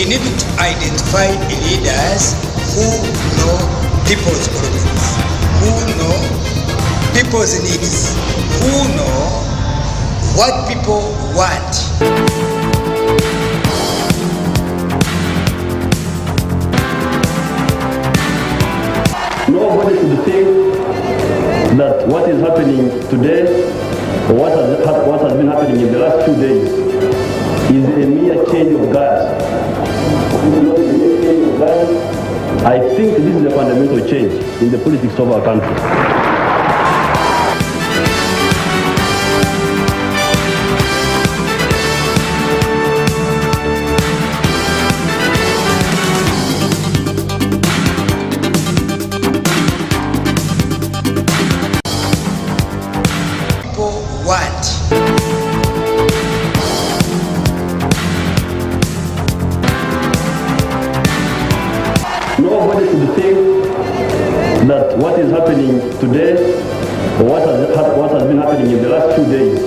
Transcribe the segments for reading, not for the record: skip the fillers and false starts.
We need to identify leaders who know people's problems, who know people's needs, who know what people want. Nobody should think that what is happening today or what has, what has been happening in the last few days is a mere change of guard. Not a mere change of guard. I think this is a fundamental change in the politics of our country. People want. Nobody should think that what is happening today or what has, what has been happening in the last few days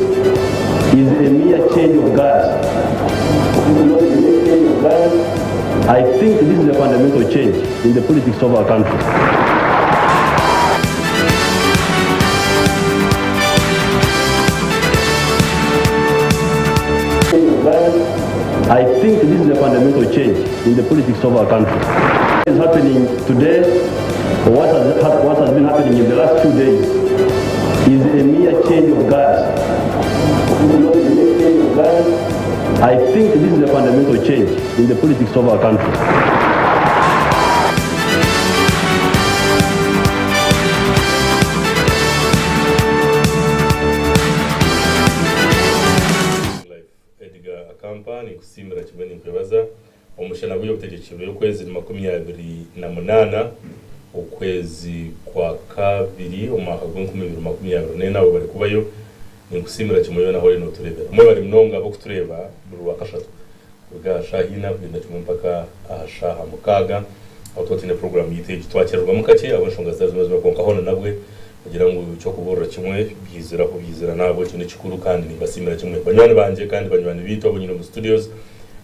is a mere change of guard. Not a mere change of guard. I think this is a fundamental change in the politics of our country. I think this is a fundamental change in the politics of our country. What is happening today, or what has, what has been happening in the last few days, is a mere change of guard. Not a mere change of guard. I think this is a fundamental change in the politics of our country. Life Edgar Akampa ninkusiimira kimwe ninkwebaza omushana gw'eby'obutegyeki bw'okwezi ni 28 okwezi kwa kabiri omwaka gw'enkumi ibiri makumi abiri n'ena abo bari kubayo ninkusiimira kimwe yoona ahu ori nootureebera mwebare munonga ab'okutureeba buri rwakashatu kuruga aha shaaha ina kugyenda kimwe mpaka aha shaaha mukaaga ahu tuba twine puroguraamu yaitu egi twakyererwamu kakye ahabw'enshonga zitari zimwe na zimwe kwonka hoona nabwe kugira ngu eky'okubuurira kimwe byiziraho byizira n'ahabw'ekyo ni kikuru kandi nimbasiimira kimwe banywani bangye kandi banywani baitu abu nyine omu studios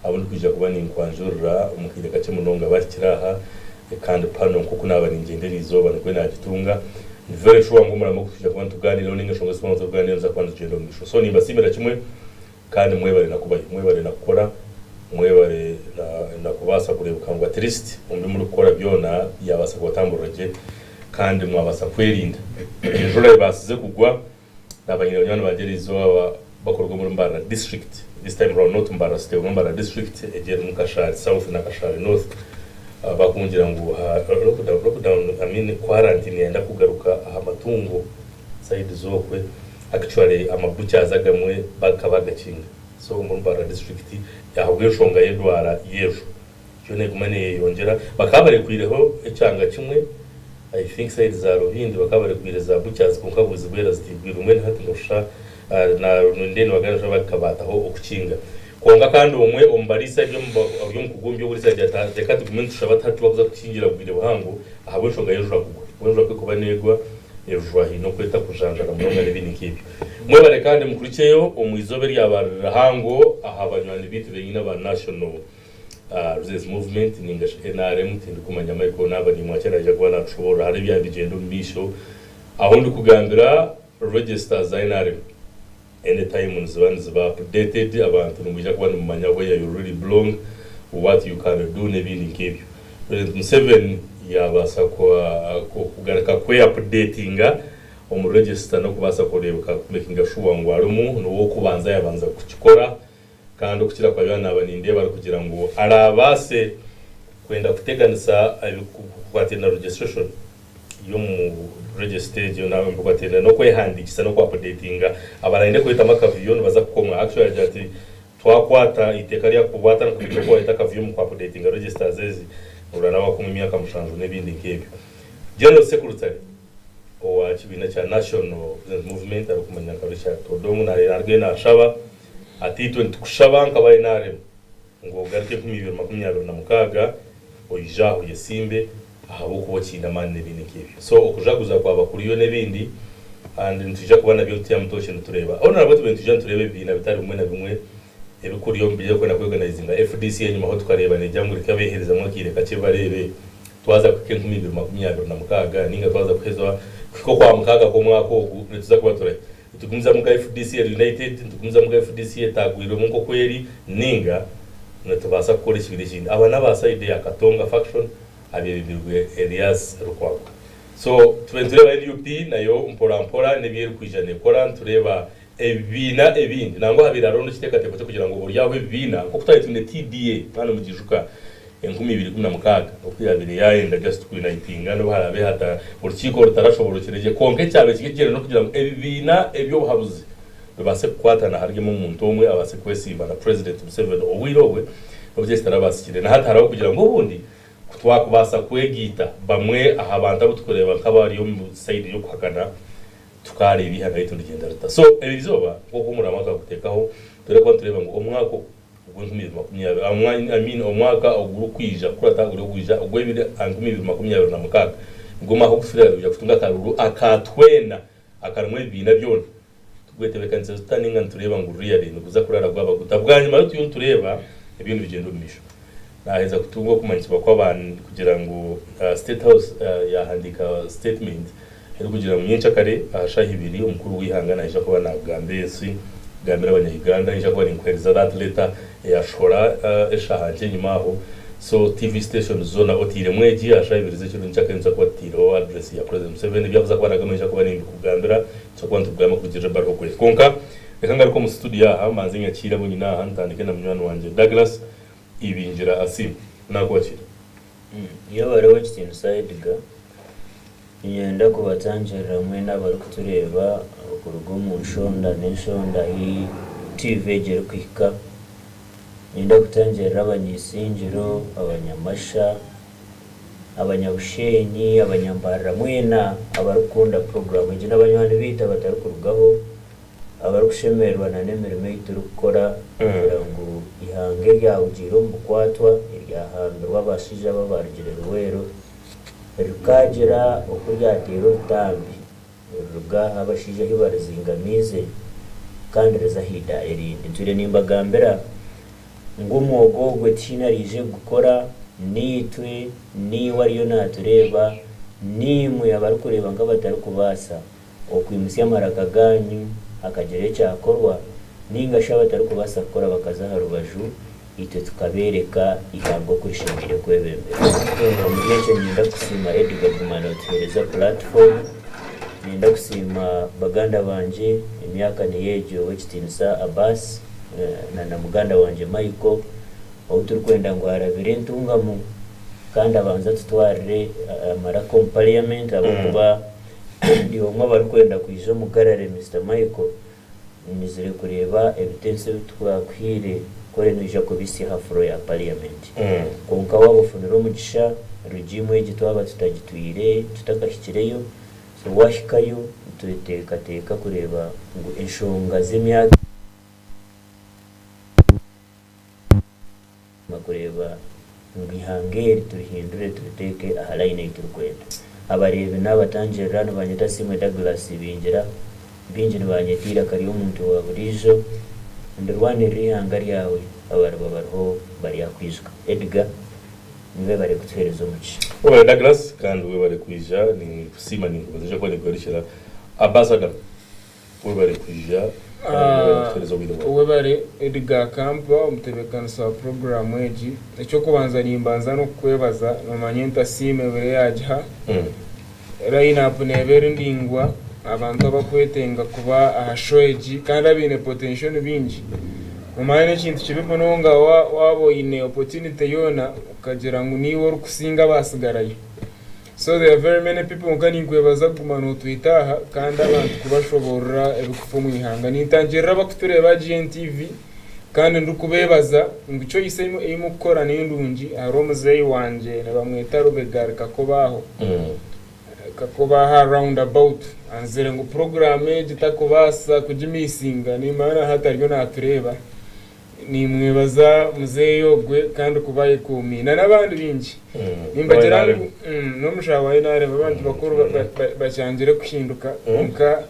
abu ndikwija kuba ninkwanjurira omu kaire kakye munonga bahikire aha kandi pano nk'oku naaba ningyenda eriizooba nikwo naagitunga ndi very sure ngu omurimo ogu twija kuba nitugaaniiraho nainga enshonga ezi turikuba nitugaaniiraho niziza kuba nizigyenda omu maisho so nimbasiimira kimwe Kandi mwebare na kubayo, mwebare na kukora, mwebare na na kubaasa kureebeka ngu at least omu bi murikukora byona byabaasa kubatamburira gye kandi mwabaasa kwerinda. Enjura ebaasize kugwa, naaba nyine banywani bangye eriizooba bakuruga omuri Mbarara district, this time round not Mbarara city only, Mbarara district egi erimu Kashari south na Kashari north, bakungira ngu lockdown, lockdown I mean quarantine yayenda kugaruka aha matungo. Side zokwe actually ama butchers agamwe bakaba bagakinga so omuri Mbarara district ahabwenshonga yedwara yejo yo neguma neyeyongyera bakaba barekwireho ekyanga kimwe I think side za Rubindi bakaba barekwire za butchers kwonka buzibwera zitigwirwe mbwenu hati noshusha na nibagamba bakaba bataho okukinga kwonka kandi omwe omu bariisa omu kugumbya oburiisa agira ati reka tugume nitushaba tihati bakuza kukingira bwire buhango ahabw'enshonga y'enjura kugwa. Enjura ku erikuba neegwa, enjura haine oku etakujanjaara munonga n'ebindi nk'ebyo. Mwebare kandi mukurikyeyo omu izooba eryaba riri rihango aha banywani baitu benyini aba National Resistance Movement ninga shi NRM, tindikumanya Michael naaba nimwakye naija kuba natushoboorora hariho ebyaba nibigyenda omu maisho. Ahu ndikugambira register za NRM any time niziba niziba updated abantu nimwija kuba nimumanya where you really belong, what you can do n'ebindi nk'ebyo. President Museveni yaabaasa kugaruka kwe updatinga omu register n'okubaasa kureebeka ku makinga sure ngu arimu niwe ow'okubanza yaabanza kukikora kandi okukira kwa byona naaba nindeeba arikugira ngu araabaase kwenda kuteganisa ebikukwataine na registration y'omu register egyo naaba ebikukwataine n'okwehandiikisa n'oku updatinga abarayende kwetamu akavuyo nibaza kukomwa actually agira ati Twakwata eiteeka rya kubatandika kugira oku wayeta akavuyo omu ku updatinga registers ezi, orura nawe akumwa emyaka mushanju n'ebindi nk'ebyo. General Secretary owa kibiina kya National Resistance Movement arikumanywa nka Richard Odong narugayo nashaba ati itwe nitukushaba nkaba NRM ngu ogaruke 2026 oije aha oyesimbe ahabw'okuba okiine amaani n'ebindi nk'ebyo. So okujaguza kwaba kuriyo n'ebindi and nitwija kuba nabyo tutya mutooshe nitureeba. Honourable tube nitwija nitureeba ebibiina bitari bimwe na bimwe Ebikuri omu by'okwenda kweorganizinga FDC enyimaho tukareeba negira ngu reka beeherezamu akaire kakye bareebe twaza kuhika 2026 ninga twaza kuheza kuhika Okwamukaaga kw'omwaka ogu nituza kuba turahi? Nitugumizamu nka FDC eri united, nitugumizamu nka FDC etaagwirwemu nk'oku eri ninga nitubaasa kukora ekibiina ekindi? Aba n'aba side ya Katonga faction abeebembirwe Erias Lukwago. So tube nitureeba nup nayo mpora mpora n'ebi erikwija neekora nitureeba Ebibiina ebindi, nangwa habaire hariho n'ekiteekateeko ky'okugira ngu obooryaho ebibiina nk'oku twaabaire twine TDA, mwaba nimugiijuka, 2016 oku yaabaire yaayenda just ku-unitinga n'obu haraabe hata orukiiko rutarashoboorokire gye kwonka ekyabaire kiri ekigyendererwa n'okugira ngu ebibiina eby'obuhabuzi bibaase kukwatana haryemu omuntu omwe abaase kwesimba na President Museveni obwire obwe n'obu kyo kitarabaasikire. Na hati hariho kugira ngu obundi ku twakubaasa kwegaita bamwe aha bantu abu turikureeba nk'abari omu side y'okuhakana Tukaareeba eihanga ryaitu nirigyenda rita. So eri izooba nk'oku omuramwa twaguteekaho, twine kuba nitureeba ngu omwaka ogw'enkumi ibiri makumi abiri, I mean omwaka ogurikwija kukurata guri ogwija ogw'ebiri aha nkumi ibiri makumi abiri na mukaaga, nigwo mwaka ogu turikwija kwija kutunga akaruru aka twena akarimu ebibiina byona. Tugwetebeekanisize tuta nainga nitureeba ngu really niguza kuraara gwaba guta? Bwanyima yo turiyo nitureeba ebiriyo nibigyenda omu maisho. Naaheza kutunga okumanyisibwa kw'abantu kugira ngu State House yaahandiika statement erikugira ngu nyenkyakare aha shaaha ibiri omukuru w'eihanga naija kuba naagamba ensi, kugambira abanya Uganda, naija kuba ninkuheereza that letter eyashohora eshaaha nkye enyima aho. So TV stations zoona oteiremu egi aha shaaha ibiri z'ekiro nyenkyakare nituza kuba tuteireho address ya President Museveni, ebi arikuza kuba naagamba naija kuba nimbikugambira, nituza kuba nitubigamba kurugiirira ebaruha oku eri. Kwonka reka ngaruke omu studio aha mbanze nyakiire abu nyine aha ntandike na munywani wangye Douglas Ibingira Asiimwe. Naakwakira. Yebare Owekitiinisa Edgar. Niinyenda kubatangirira mwena abarikutureeba okuruga omu nshonda n'enshonda ahu tiivi egi erikuhika. Niinyenda kutangirira abanyaisingiro, abanyamasha, abanyabusheenyi, abanyambarara mwena abarikukunda puroguraamu egi n'abanywani baitu abatarikurugaho abarikushemererwa n'emirimo ei turikukora kugira ngu eihanga eryahugiire omu bukwatwa eryahambirwe abashaija aba abaarugire Luweero Rikaagira oku ryateera orutambi niriruga ahu abashaija ahu barizingamiize kandi riza aha idaara erindi. Ntwire nimbagambira ngu omwoga ogwo tihaine araije kugukora, naitwe, naiwe ariyo naatureeba, naimwe abarikureeba nk'abatarikubaasa okwimutsya amaraka gaanyu hakagira ekyakorwa, nainga shi abatarikubaasa kukora bakaza aha rubaju, itwe tukabeereka eihanga oku rishemereire kwebemberwa. Omuri ekyo niinyenda kusiima Edgar kuguma nootuheereza pulatifomu. Niinyenda kusiima baganda bangye, emyaka niyo egyo Ow'ekitiinisa Abbas na muganda wangye Michael ou turikwenda ngu arabire entungamu kandi abanze atutwarire amaraka omu parliament ahabw'okuba ndi omwe abarikwenda kwija omu gallery Mister Michael. Nyizire kureeba ebitenso ebi twakuhaire kore noija kubitsya aha floor ya parliament. Kwonka waaba ofunire omugisha, regime egi twaba tutagitwire tutakahikireyo, so wahikayo nitweteekateeka kureeba ngu enshonga z'emyaka Kureeba ngu eihanga eri turihindure turiteeke aha line ei turikwenda. Abareebi n'abatangirira nibanyeta Asiimwe Douglas Ibingira, baingi nibanyeta eiraka ry'omuntu wa buriijo, ndirwanirira eihanga ryawe abariba bariho baryakwijuka. Edgar, Webare kutuheereza omugisha. Webare Douglas kandi webare kwija ninkusiima ninkubaza kuba ninkugarukira Ambassador. Webare kwija kandi webare kutuhereza obwire bwawe. Webare Edgar Kampa omutebeekanisa wa puroguraamu egi. Eky'okubanza nimbanza n'okukwebaza, noomanya entasiima ebura yaagiha. Line up neeba eri ndaingwa, abantu abakwetenga kuba aha show egi kandi abaine potential ni baingi. Noomanya n'ekintu kibi munonga waaba oine opportunity yoona okagira ngu niiwe orikusinga abaatsigarayo. So there are very many people kwonka ninkwebaza kuguma notwita aha kandi abantu kubashoborora ebikufa omu ihanga. Nintangirira abakutureeba aha GNTV kandi ndikubebaza ngu choice ei mukukora nindungi. Hariho omuzeeyi wangye nibamweta Rubega ari Kakoba aho, Kakoba aha round about anzire ngu program egi takubaasa kugimisinga nimanya nahati ariyo natureeba. Nimwebaza muzeeyi ogwe kandi kuba ayekuumiire na n'abandi baingi. Nimbagira ngu n'omushaho wa NRM abantu bakuru bakyangire kuhinduka kwonka.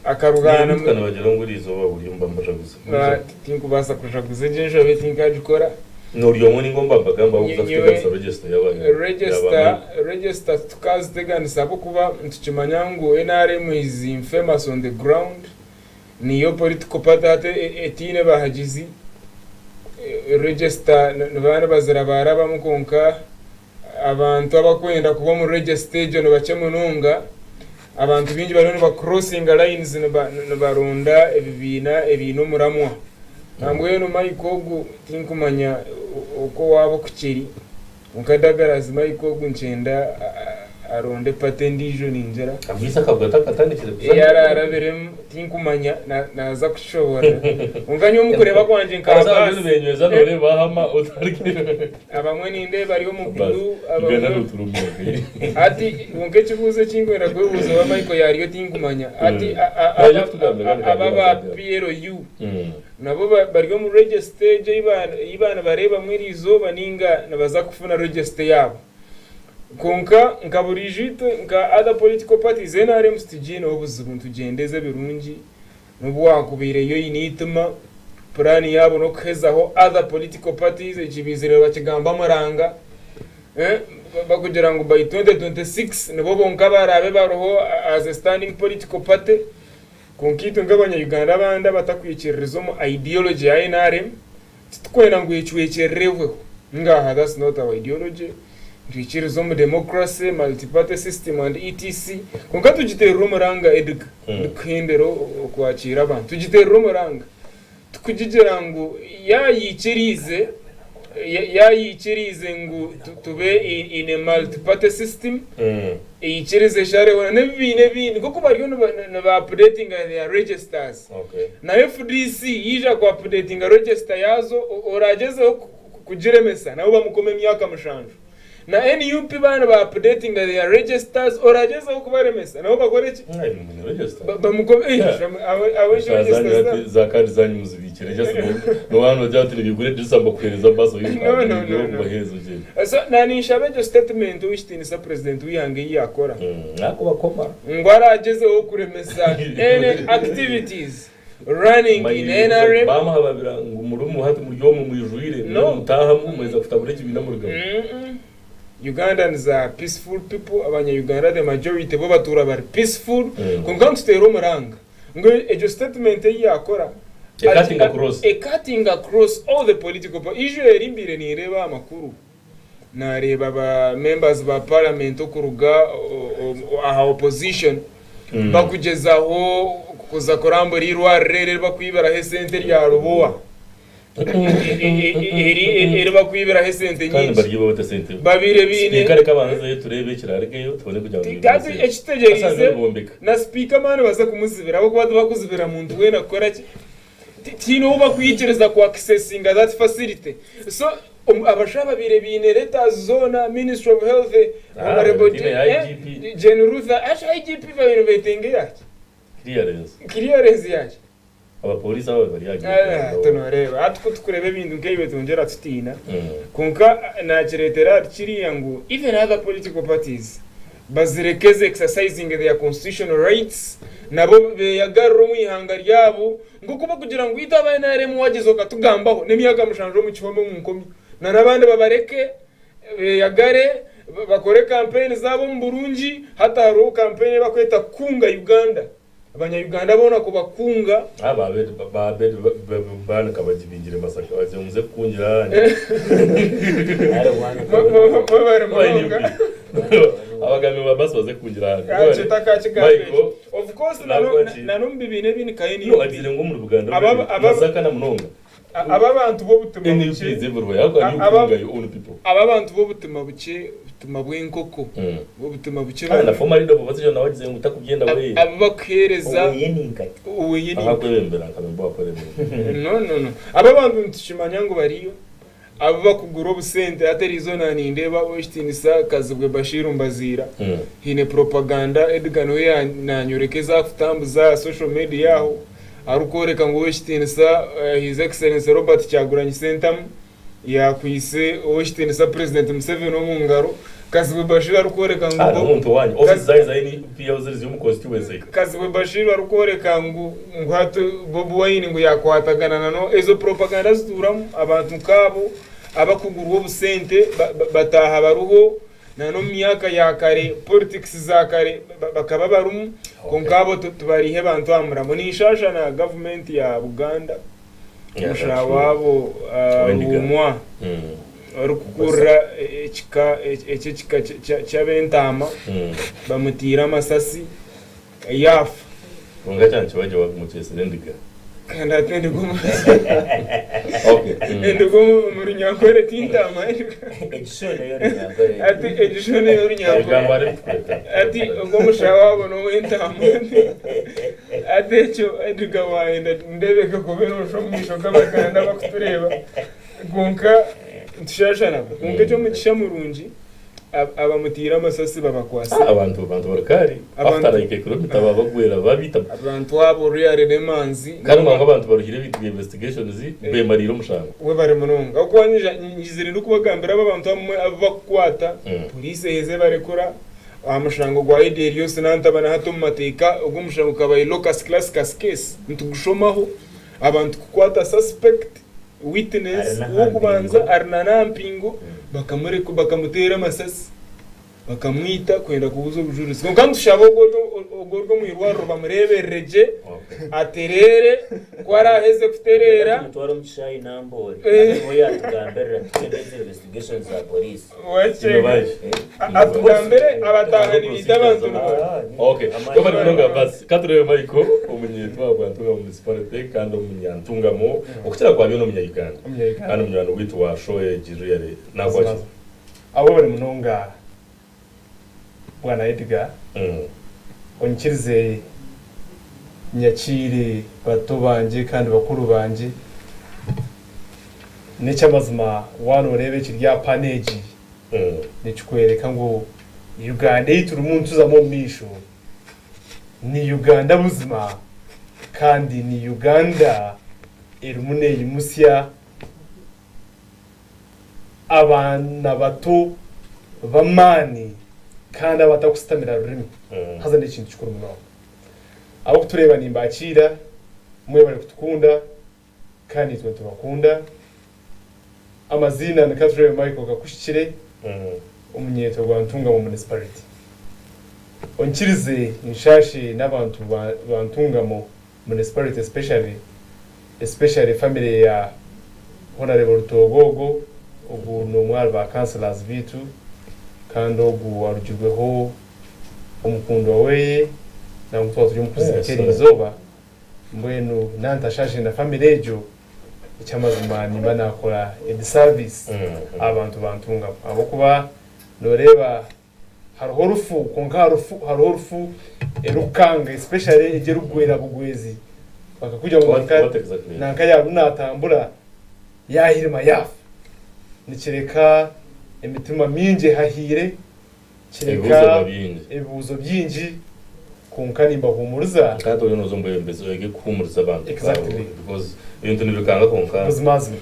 Akaruga Niyo nibagira ngu eriizooba buri omu bamujaguza. Tinkubaasa kujaguza egyo enshobe tinkagikora. Nori omwe ninga omu bambagamba abakuza kuteganisa register yaba Register register titukaziteganisa ahabw'okuba nitukimanya ngu nrm is infamous on the ground niyo political party hati etaine bahagizi. Register nibaba nibazirabarabamu kwonka Abantu abakwenda kuba omu register egyo nibakye munonga. Abantu baingi bariyo niba crossinga lines nibaronda ebibiina ebiine omuramwa. Nambwenu Mike ogu tinkumanya oku owaabo kukiri kwonka Douglas Mike ogu nikyenda aronde party endiijo ningira. Amaizi akabwa atakatandikire kuza. Ei ararabiremu tinkumanya naaza kukishoboorora. Kwonka nyowe omu kureeba kwangye nka Abazaana Abbas. benyweza noreeba ahama otarikire. Abamwe nindeeba bari omu blue, Uganda abamwe noturumwa. Hati kwonka ekibuuzo eki nkwenda kwebuuza oba Michael yaariyo tinkumanya. Hati Mm. Naija kutugambira kandi aba kandi aba naija. PLU nabo bari omu register egyo ei baanibareebamu eriizooba nainga nibaza kufuna register yaabo. Kwonka nka buriijo itwe nka other political parties nrm titugiineho buzibu nitugyendeza ebirungi N'obu waakubaire yo eine eitima, puraani yaabo n'okuhezaho other political parties, eki baizire nibakigamba muranga, bakugira ngu by 2026 nibo bonka abaraabe bariho as a standing political party. Kwonka itwe nk'abanya-Uganda abandi abatakwikiririza omu ideology ya nrm, Titukwenda ngu ecwekyererweho. Ngaaha, that's not our ideology. Nitwikiriza omu democracy, multi-party system and etc. Kwonka tugiteerere omuranga Edgar, ndikuhendera okwakiira abantu. Tugiteerere omuranga. Tikugigira ngu yaayikiriize, yaayikiriize ngu tube in a multi-party system, Eikirize eshareho na n'ebibiina ebindi nk'oku bariyo niba updatinga their registers. Na FDC yaija ku updatinga register yaazo oragyezeho kugiremesa nabo bamukome emyaka mushanju. Na NUP baaba niba updatinga their registers oragyezeho kubaremesa nabo bakore ki? Bamukome abo register zaabo. Za kaadi zanyu muzibikire just noba nogira oti nibigura edirisa mbakuhereza baso No, no, no, no. So na ninshaba egyo statement ow'ekitiinisa president w'eihanga ei yaakora Nakubakoma. ngu aragyezeho kuremesa any activities running in NRM. Bamuhababira ngu murimu hati muri omu mwijwire No. mutahamu mweza kutabura ekibiina murugamu. Ugandans are peaceful people, abanya Uganda the majority bo batuura bari peaceful, kwonka nituteera omuranga ngu egyo statement ei yaakora E cutting across. E cutting across all the political parties. Ijo eri mbaire nindeeba aha makuru, naareeba ba members ba parliament okuruga aha opposition bakugyezaho kuza kurambura eirwariro eri eribakwibiraho esente erya Lubowa. Eri bakwibiraho esente Kandi nyingi. baryiba bata esente? Babaire baine. Sipiika reka abanze azeyo tureebe ekirarugeyo tubone kugira ngu Kandi sente. eki Asanzwe tutegyereize nibombeka. na sipiika amaani baza kumuzibira ahabw'okuba tibakuzibira muntu weena kukora ki? Tihaine ou bakwikiriza ku accessinga that facility. So abashaho ababaire baine letters zoona Ministry of Health, Ah, Honourable tiine ya IGP. Jane Ruth, actually IGP babaire nibetenga eyaki? Clearance. Clearance yaki? Abapoliisi aba bari aha Hati nooreeba, hati ku turikureeba ebintu nk'ebyo twongyera tutiina. Kwonka naakireetera ahari kiriya ngu even other political parties bazireke zi exercisinge their constitutional rights nabo beeyagarire omu ihanga ryabo nk'oku barikugira ngu itwe aba nrm waagyeza okatugambaho n'emyaka mushanju omu kihome omu nkomi na n'abandi babareke beeyagare bakore kampeyini zaabo omu burungi. Hati hariho kampeyini ei barikweta Kunga Uganda. Abanya-Uganda boona kubakunga. Aba ba Abedi baanika bagibingire Masaka bagira ngu muze kukungira ahandi. Mwebare munonga. Abagambi ba basi baze kukungira ahandi. Ekyo takakigambo Michael, ekyo. Of course nabwo ki? na n'omu bibiina ebindi nka No, NUP. agizire ngu omuri Buganda Masaka na munonga. Aba abantu b'obutima NUP bukye. is everywhere. How can you kunga your own people? Aba abantu b'obutima bukye, obutima bw'enkoko, b'obutima bukye. Kandi na former leader of opposition nawe agize ngu takubyenda we. Abu bakuheereza. Oweye ni nkahi? Oweye ni Aha kwebembera nka member wa parliament. No no no. Aba abantu nitukimanya ngu bariyo. Abu bakugura obusente hati eriizooba nindeeba Owekitiinisa Kazibwe Bashir Mbaziira haine propaganda Edgar niwe nanyoreka ezi arikutambuza aha social media aho arikworeka ngu Owekitiinisa His Excellency Robert Kyagulanyi Ssentamu yakwaitse Owekitiinisa President Museveni omu ngaro. Kazibwe Bashir arikworeka ngu Ah, n'omuntu wanyu. Office zanyu za NPO ziri ziri omu constituency. Kazibwe Bashir arikworeka ngu ngu hati Bobi Wine ngu yakwatagana na no ezo propaganda zituuramu abantu nkaabo abakugurwa obusente bataaha baruho na n'omu myaka ya kare politics za kare bakaba barumu kwonka abo tibariihe bantu aha muramo. Ninshaasha na gavumenti ya Buganda omushaho waabo Rumwa orikukurira ekika eky'ekika ky'ab'entaama bamutiire amasasi yaafa. Kwonka kyaba nikiba gye wamukyesire endiga. Kandi hati endiga omu endiga omu runyankore ti ntaama endiga. Egisho neyo runyankore. Hati egisho neyo runyankore. Ebigambo ari bitukweta. Hati ogwo omushaho waabo n'ow'entaama. Hati ekyo endiga waayenda ndeebeke kubi nooshusha omu maisho g'Abaganda abarikutureeba kwonka nitushaasha nabo. Kwonka eky'omugisha murungi abamutiire amasasi babakwatsire. Abantu abantu bari kare Abantu- after like a kilometer baba bagwera babita Abantu abo really n'emanzi. kandi mwanga abantu baruhire ebintu bya investigations bemariire omushango. We bari munonga. Ahabw'okuba nyija ngizire ndikubagambira abo abantu abamwe abu bakukwata, poriisi eheza ebarekura. Aha mushango gwa Eddy Elios Nantaba na hati omu mateeka ogu omushango gukaba locus classicus case nitugushomaho abantu kukwata suspect, witness Ari n'aha ow'okubanza mpingo. ari na n'aha mpingo bakamureka bakamuteera amasasi bakamwita kwenda kubuza obujurizi. Kwonka nitushaba ogwo ogwo ori omu irwariro bamureeberere gye atereere ku araaheze kutereera Tumutware omu kishaayi Namboole Eh. abe niho yaatugambirira tuhendeze investigations za police. Wakyega. Atugambire abataaha nibaita abantu nibora. Okay, twebare munonga basi katurebe Michael omunyetwa gwa Ntungamo municipality kandi omunyantungamo okukira kwa byona omunya Uganda Omunya-Uganda. kandi omunywani witu wa show egi really nakwaki Abo bari munonga bwana Edgar onyikirize nyakiire bato bangye kandi bakuru bangye. N'eky'amazima waaba nooreeba ekiri aha pano egi, nikikworeka ngu Uganda ei turimu nituzamu omu maisho ni Uganda buzima kandi ni Uganda erimu neeyimutsya abaana bato b'amaani kandi abatakusitamira rurimi. Haza n'ekintu kikuru munonga. Abarikutureeba nimbakiira, mwebare kutukunda. Kandi itwe nitubakunda. Amaziina ni Katurebe Michael Kakuhikire, omunyeeto gwa Ntungamo Municipality. Onkirize nshashe n'abantu ba Ntungamo Municipality especially especially family ya Honarebo Rutoogo ogu n'omwe ahari ba councillors beitu kandi ogu arugirweho omukundwa weye nangwa twaba turi omu kuziika eriizooba. Mbwenu nantashaashe na family egyo, eky'amazima nimba naakora a disservice abantu bantungamu ahabw'okuba nooreeba hariho orufu kwonka hariho orufu erikukanga especially egyo erikugwera bugwezi bakakugira ngu nanka yaaba naatambura yaahirima yaafa. Nikireka emitima mingi ehahaire. Ebibuuzo Kireka biba bingi. ebibuuzo bingi kwonka nimbahuumuriza. Kandi oriyo nooza omu bwebembezi oyege kuhuumuriza abantu Exactly. because ebintu nibikanga kwonka. Buzimazima.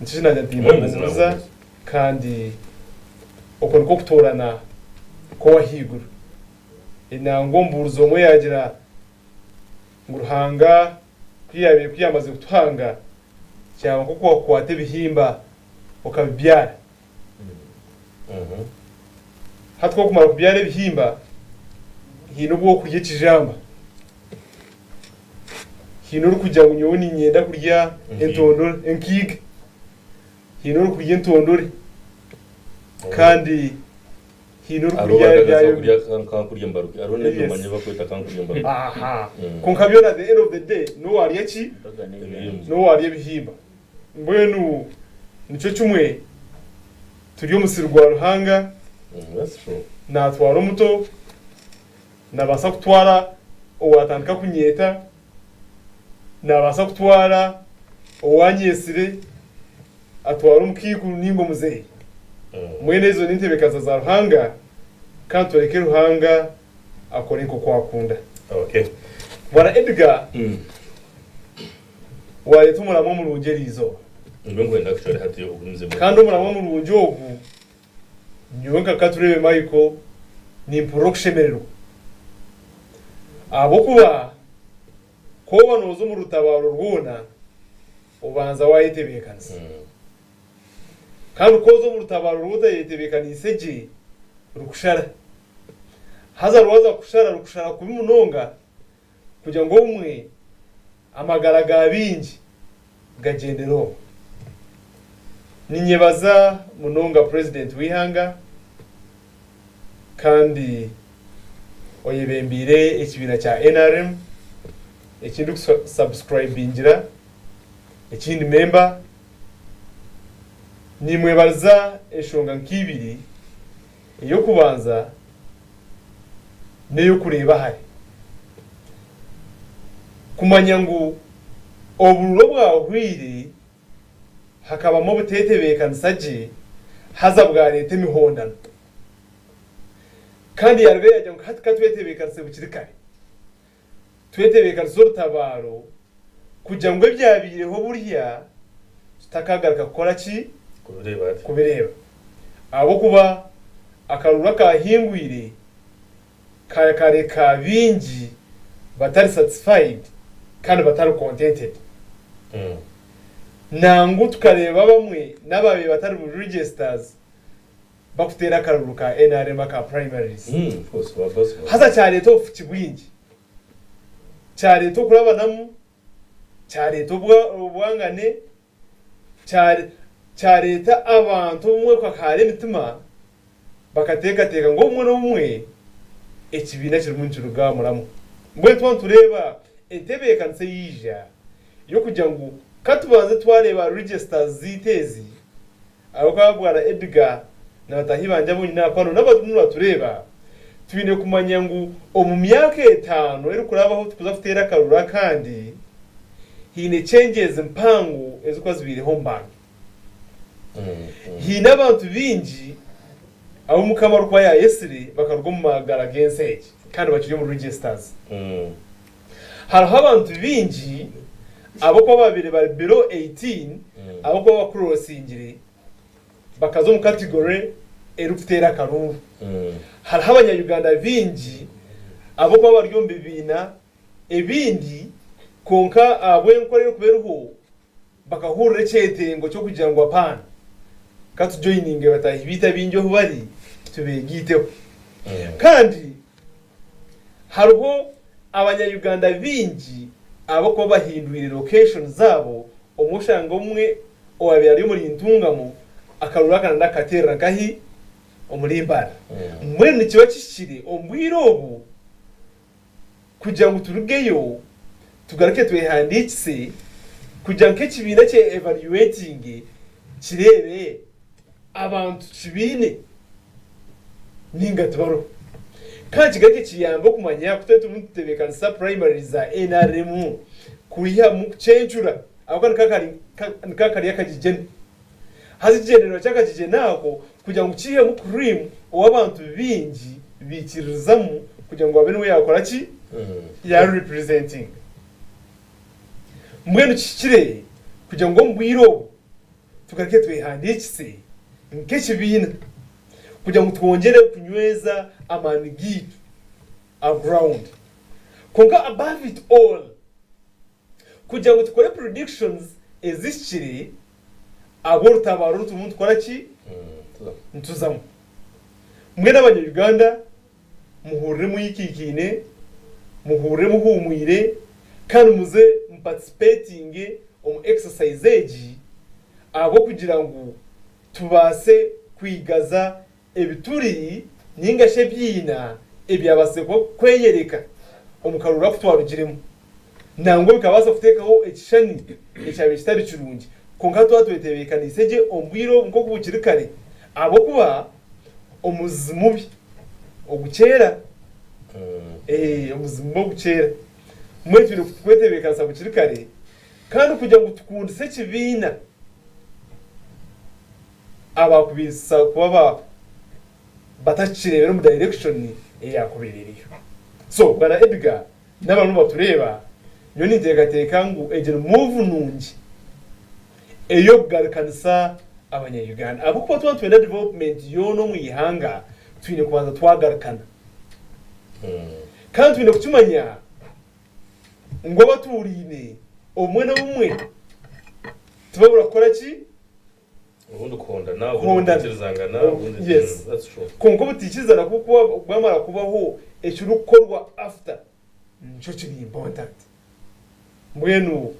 Nikyo eki naagira nti Omwebembezi nimbahuumuriza naahuumuriza. kandi okwo nikwo kutoorana kw'owahaiguru. Nangwa omubuurizi omwe yaagira ngu Ruhanga ku yaabaire ku yaamazire kutuhanga kyaba nk'oku waakukwata ebihimba okabibyara. Hati ku okumara kubyara ebihimba, haine obu okurya ekijamba. Haine orikugira ngu nyowe niinyenda kurya entondore, enkiga. Haine orikurya entondore kandi haine Hariho orikurya abarikubaasa ebyayo. kurya kankurya embaruki. Hariho n'ebi Yes. omanya bakweta kankurya embaruki. Aha. Kwonka byona at the end of the day n'owarya ki? Ebihimba. N'owarya ebihimba. Mbwenu nikyo kimwe turi omusiri gwa Ruhanga, naatwara omuto, naabaasa kutwara owaatandika kunyeeta, naabaasa kutwara owaanyeetsire, atware omukaikuru nainga omuzeeyi. Mbwenu ezo n'entebeekanisa za Ruhanga, kandi tureke Ruhanga akore nk'oku akunda. Bwana Edgar. Waareeta omuramwa murungi eri izooba. Nibwo nkwenda kucwera hati ogumizemu. Kandi omuramwa murungi ogu Nyowe nka Katureebe Michael nimpurira okushemererwa ahabw'okuba ku oba nooza omu rutabaaro rwona obanza waayetebeekanisa. Kandi ku oza omu rutabaaro rwe otayetebeekaniise gye rukushara. Haza rwaza kukushara rukushara kubi munonga kugira ngu obumwe amagara ga baingi gagyendere omwo. Ninyebaza munonga Purezidenti w'eihanga kandi oyebembeire ekibiina kya nrm eki ndikusubscribingira eki ndi member. Nimwebariza enshonga nk'ibiri, ey'okubanza n'ey'okureeba hare. Kumanya ngu obururu obwahweire hakabamu obuteetebeekanisa gye haza bwareeta emihondano. Kandi yaareeba yaagira ngu hati ka twetebeekanise bukiri kare. Twetebeekanise orutabaaro kugira ngu ebyabaireho burya tutakagaruka kukora ki? Kubireeba. Ahabw'okuba akaruru akaahingwire kakareka baingi batari satisfied kandi batari contented. Nangwa tukareeba abamwe n'abaabaire batari registers bakuteera akaruru ka nrm aka primaries. Haza kyareeta obufuki bwingi, kyareeta okurabanamu, kyareeta obwangane, kyareeta abantu obumwe kukakaara emitima bakateekateeka ngu obumwe n'obumwe ekibiina kirimu nikiruga muramwa. Mbwenu twaba nitureeba entebeekanisa eyaija y'okugira ngu ka tubanze twareeba registers zaitu ezi, Ahabw'okuba Bwana Edgar na bataahi bangye abu nyine aha pano n'abarimu nibatureeba, twine kumanya ngu omu myaka etaano erikurabaho tikuza kuteera akaruru akandi, haine changes mpango ezirikuba zibaireho omu bantu. Haine abantu baingi abu Mukama arikuba yaayetsire bakaruga omu magara g'ensi egi kandi bakiri omu registers. Hariho abantu baingi abarikuba baabaire bari below 18 abarikuba bakurosingire bakaza omu category erikuteera akaruuru. Hariho abanya-Uganda baingi abarikuba bari omu bibiina ebindi kwonka ahabw'enkora erikuba eriho bakahurira ekyetengo ky'okugira ngu apaana, ka tujoyininge bataahi baitu abaingi ohu bari tubeegaiteho. Kandi hariho Abanya-Uganda baingi abarikuba bahindwire location zaabo, omwe oshanga omwe owaabaire ari omuri Ntungamo akaruru aka nana akateerera nkahi? Omuri Mbarara. Mbwenu nikiba kihikire omu bwire obu kugira ngu turugeyo tugaruke twehandiikise kugira ngu nk'ekibiina kye evaluatinge kireebe abantu kibaine ninga tibariho. Kandi kigaruke kiyambe okumanya ku twaba turimu nitutebeekanisa primaries za nrm kwihamu kucencura ahabw'okuba niko kari akagigyeni. Haza ekigyendererwa ky'akagigyeni ako kugira ngu kiihemu cream ou abantu baingi baikiririzamu kugira ngu abe niwe yaakora ki? Yaarurepresentinga. Mbwenu kihikire kugira ngu omu bwire obu tugaruke twehandiikise nk'ekibiina kugira ngu twongyere kunyweza amaani gaitu aground. Kwonka above it all, kugira ngu tukore predictions ezihikire ahabw'orutabaaro oru turimu nitukora ki? Nituzamu. Mbwenu abanya Uganda muhurire mwikaikaine, muhurire muhuumwire kandi muze mu participatinge omu exercise egi ahabw'okugira ngu tubaase kwigaza ebituri ninga shi ebiina ebyabaasize kweyereka omu karuru aku twarugiremu. Nangwa bikabaasa kuteekaho ekishushani ekyabaire kitari kirungi. Kwonka twaba twetebeekaniise gye omu bwire obu nk'oku bukiri kare, ahabw'okuba omuzizi mubi ogukyera. Ee, omuzizi mubi ogukyera. Mbwenu twine kwetebeekanisa bukiri kare kandi kugira ngu tukundise ekibiina. Abakubaasa kuba batakikireebera omu direction eyakubaire eriyo. So Bwana Edgar n'abarimu nibatureeba, nyowe ninteekateeka ngu egi ni move nungi ey'okugarukanisa Abanya Uganda ahabw'okuba twaba nitwenda development yoona omu ihanga twine kubanza twagarukana. Kandi twine kukimanya ngu abatuuraine obumwe n'obumwe tibabura kukora ki? Obundi kuhondana, obundi Kuhondana. kutaikirizangana, obundi Yes. That's true. Kwonka obutaikirizana ku burikuba bwamara kubaho, ekirikukorwa after nikyo kiri important. Mbwenu.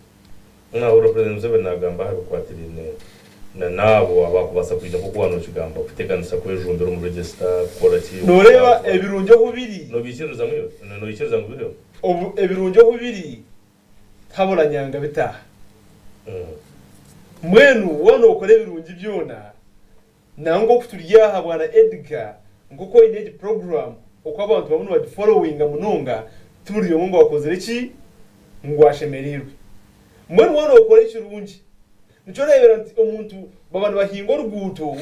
Nahurira President Museveni nagamba aha bikwatiraine na naabo abakubaasa kwija nk'oku waaba nokigamba kutekanisa kwejumbira omu register kukora ki Noreeba ebirungi ohu biri. Nobiikiririzamu iwe? Noikiriza ngu biriho? Obu ebirungi ohu biri tihabura nyanga bitaaha. Mbwenu waaba nokora ebirungi byona Nangwa oku turi aha bwana Edgar nkoku oine egi program oku abantu bamwe nibagifollowinga munonga tiburi omwe ngu akozire ki ngu ashemereirwe. Mbwenu waaba nokora ekirungi nikyo oreebera nti omuntu baba nibahinga oruguuto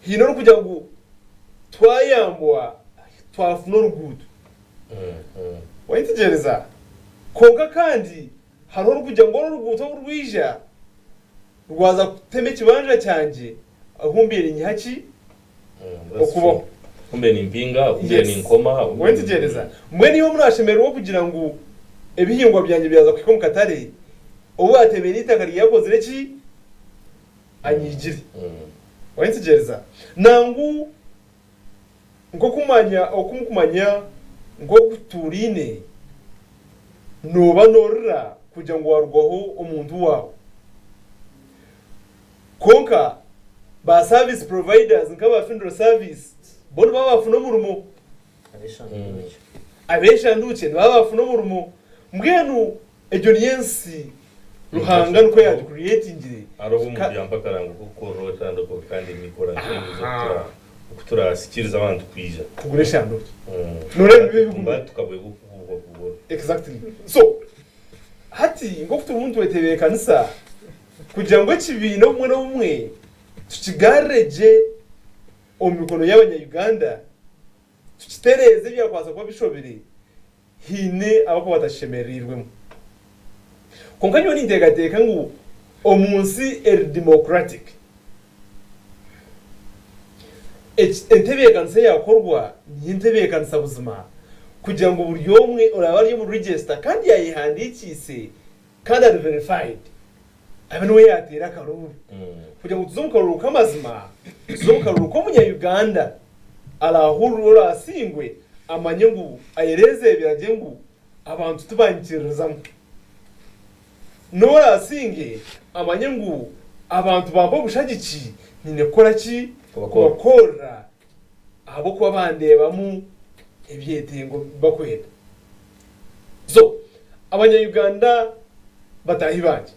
haine orikugira ngu twayambwa twafuna oruguuto wayetegyereza kwonka kandi hariho orikugira ngu oru oruguuto obu rwija Rwaza kutema ekibanja kyangye ahu mbaire nyiha ki okubaho. Ahu mbaire nimpinga, ahu mbaire ninkoma, ahu mbaire. Wentegyereza. Mbwenu iwe murashemererwa okugira ngu ebihingwa byangye byaza kuhika omu katare, ou atemeire eitaka rye yakozire ki? Anyiigire. Wentegyereza. Nangu nk'okumanya oku mukumanya nk'oku tutuuraine, nooba noorira kugira ngu waarugwaho omuntu waawe. Kwonka ba service providers nk'aba funeral service bo nibaba baafuna omurimo. Ab'eshanduukye nibaba baafuna omurimo. Mbwenu Egyo niyo ensi Ruhanga nikwo yaagicreatingire. Hariho obu omuntu yampa akarango k'okukorera otandika kandi nikora nk'oku turaasikiriza abantu kwija. Kugura eshanduukye. Nooreeba nibiba ebigumire. Tukabwega okugura. Exactly. So, hati nk'oku turimu nitwetebeekanisa kugira ngu ekibiina obumwe n'obumwe tukigarure gye omu mikono y'abanya-Uganda, tukitereeze ebyakubaasa kuba bishobire, Haine abakuba batashemereirwemu. Kwonka nyowe ninteekateeka ngu omu nsi eri democratic, entebeekanisa eyaakorwa niyo entebeekanisa buzima kugira ngu buri omwe oraabe ari omu register kandi yaayehandiikiise kandi ari verified abe niwe yaateera akaruuru. Kugira ngu tuze omu karuuru k'amazima, tuze omu karuuru k'omunya-Uganda araahurire oraasingwe amanye ngu ayereezeebera gye ngu abantu tibanyikiririzamu. N'oraasinge amanye ngu abantu bampa obushagiki nyine kukora ki? Kubakorera ahabw'okuba bandeebamu ebyetengo bi bakwenda. So, abanya-Uganda bataahi bangye,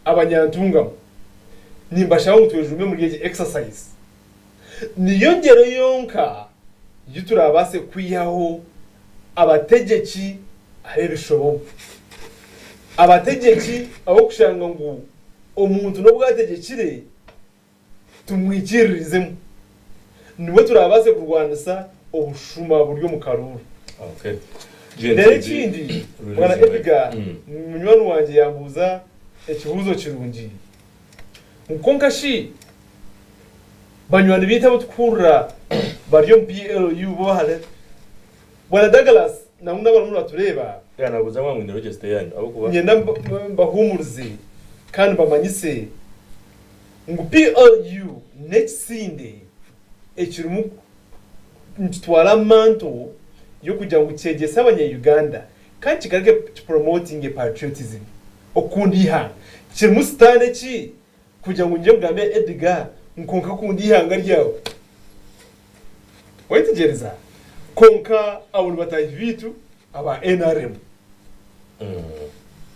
abanyantungamo, nimbashaba ngu twejumbe omuri egi exercise. Niyo ngyero yonka ei turaabaase kwihaho abategyeki ab'ebishobobo. Abategyeki ab'okushanga ngu omuntu n'obu ategyekire, tumwikiririzemu, nibwo turaabaase kurwanisa obushuma buri omu karuuru. Reero ekindi, Bwana Edgar munywani wangye yambuuza ekibuuzo kirungi ngu kwonka shi banywani baitu abu turikuhurira bari omu PLU bo hare? Bwana Douglas nangwa n'abarimu nibatureeba. Niinyenda mbahuumurize kandi mbamanyise ngu PLU n'ekisinde ekirimu nikitwara mantle y'okugira ngu kyegyese abanya-Uganda kandi kigaruke kipromotinge patriotism, okukunda eihanga. Kirimu sitaane ki kugira ngu nyije ngambe Edgar ngu kwonka kunda eihanga ryawe? Wayetegyereza? Kwonka abo ni bataahi baitu aba nrm.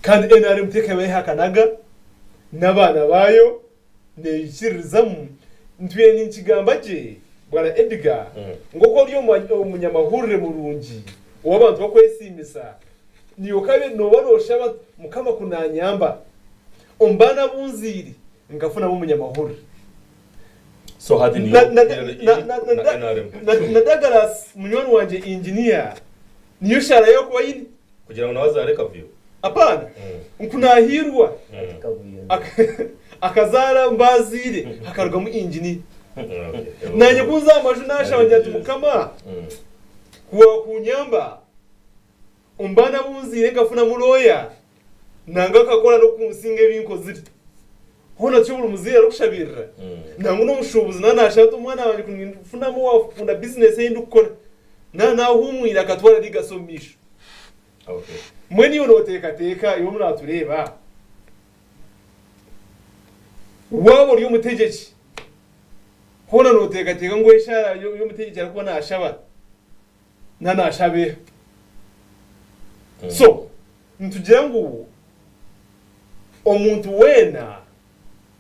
Kandi nrm tekaba ehakanaga n'abaana baayo neikiririzamu. Ntwire ninkigamba gye Bwana Edgar ngu oku ori omunyamahurire murungi ou abantu bakwesiimisa, naiwe okabe nooba nooshaba Mukama ku naanyamba omu baana abu nzaire nkafunamu omunyamahurire. So hati niyo na NRM. Na Douglas munywani wangye engineer niyo shaara yakuba aine. Kugira ngu nawe azaare Kavuyo? Apaana. Nku nahiirwa. Akazaara omu baazaire hakarugamu engineer. Naanye ku nza aha maju naashaba ngira nti Mukama ku waakunyamba omu baana abu nzaire nkafunamu lawyer nangwa akakora n'okunsinga ebi nkozire. Hoona tikyo buri muzaire arikushabirira? Nangwa n'omushuubuzi naaba naashaba ati omwana wangye ku ninfunamu owaakukunda bizinesi ei ndikukora naaba naahuumwire akatwara legacy omu maisho. Mbwenu iwe nooteekateeka iwe omunaatureeba? Waaba ori omutegyeki, hoona nooteekateeka ngu eshaara y'omutegyeki arikuba naashaba na naashaba eha? So, nitugira ngu omuntu weena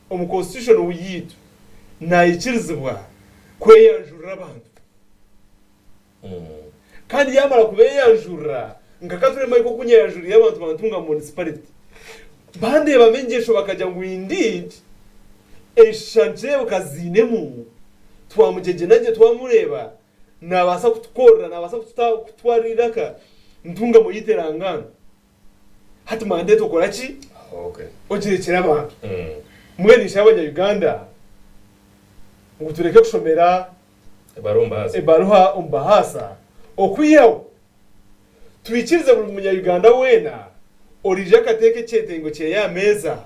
omu constitution yaitu naikirizibwa kweyanjurira abantu. Kandi yaamara kubeeyanjurira, nka Kature Michael oku nyeyanjuriire abantu ba Ntungamo Municipality, bandeebamu engyesho bakagira ngu indeed enshusha nikireebeka ziinemu, twamugyegyena gye twamureeba naabaasa kutukorera, naabaasa kututwarira eiraka Ntungamo yaitu erangaanwe. Hati mandate okora ki? Ogirekyere abantu. Mbwenu nshaba abanya-Uganda ngu tureke kushomera ebaruha omu bahaasa, okwihaho twikirize buri munya-Uganda weena oriija akateeka ekyetengo kyeye aha meeza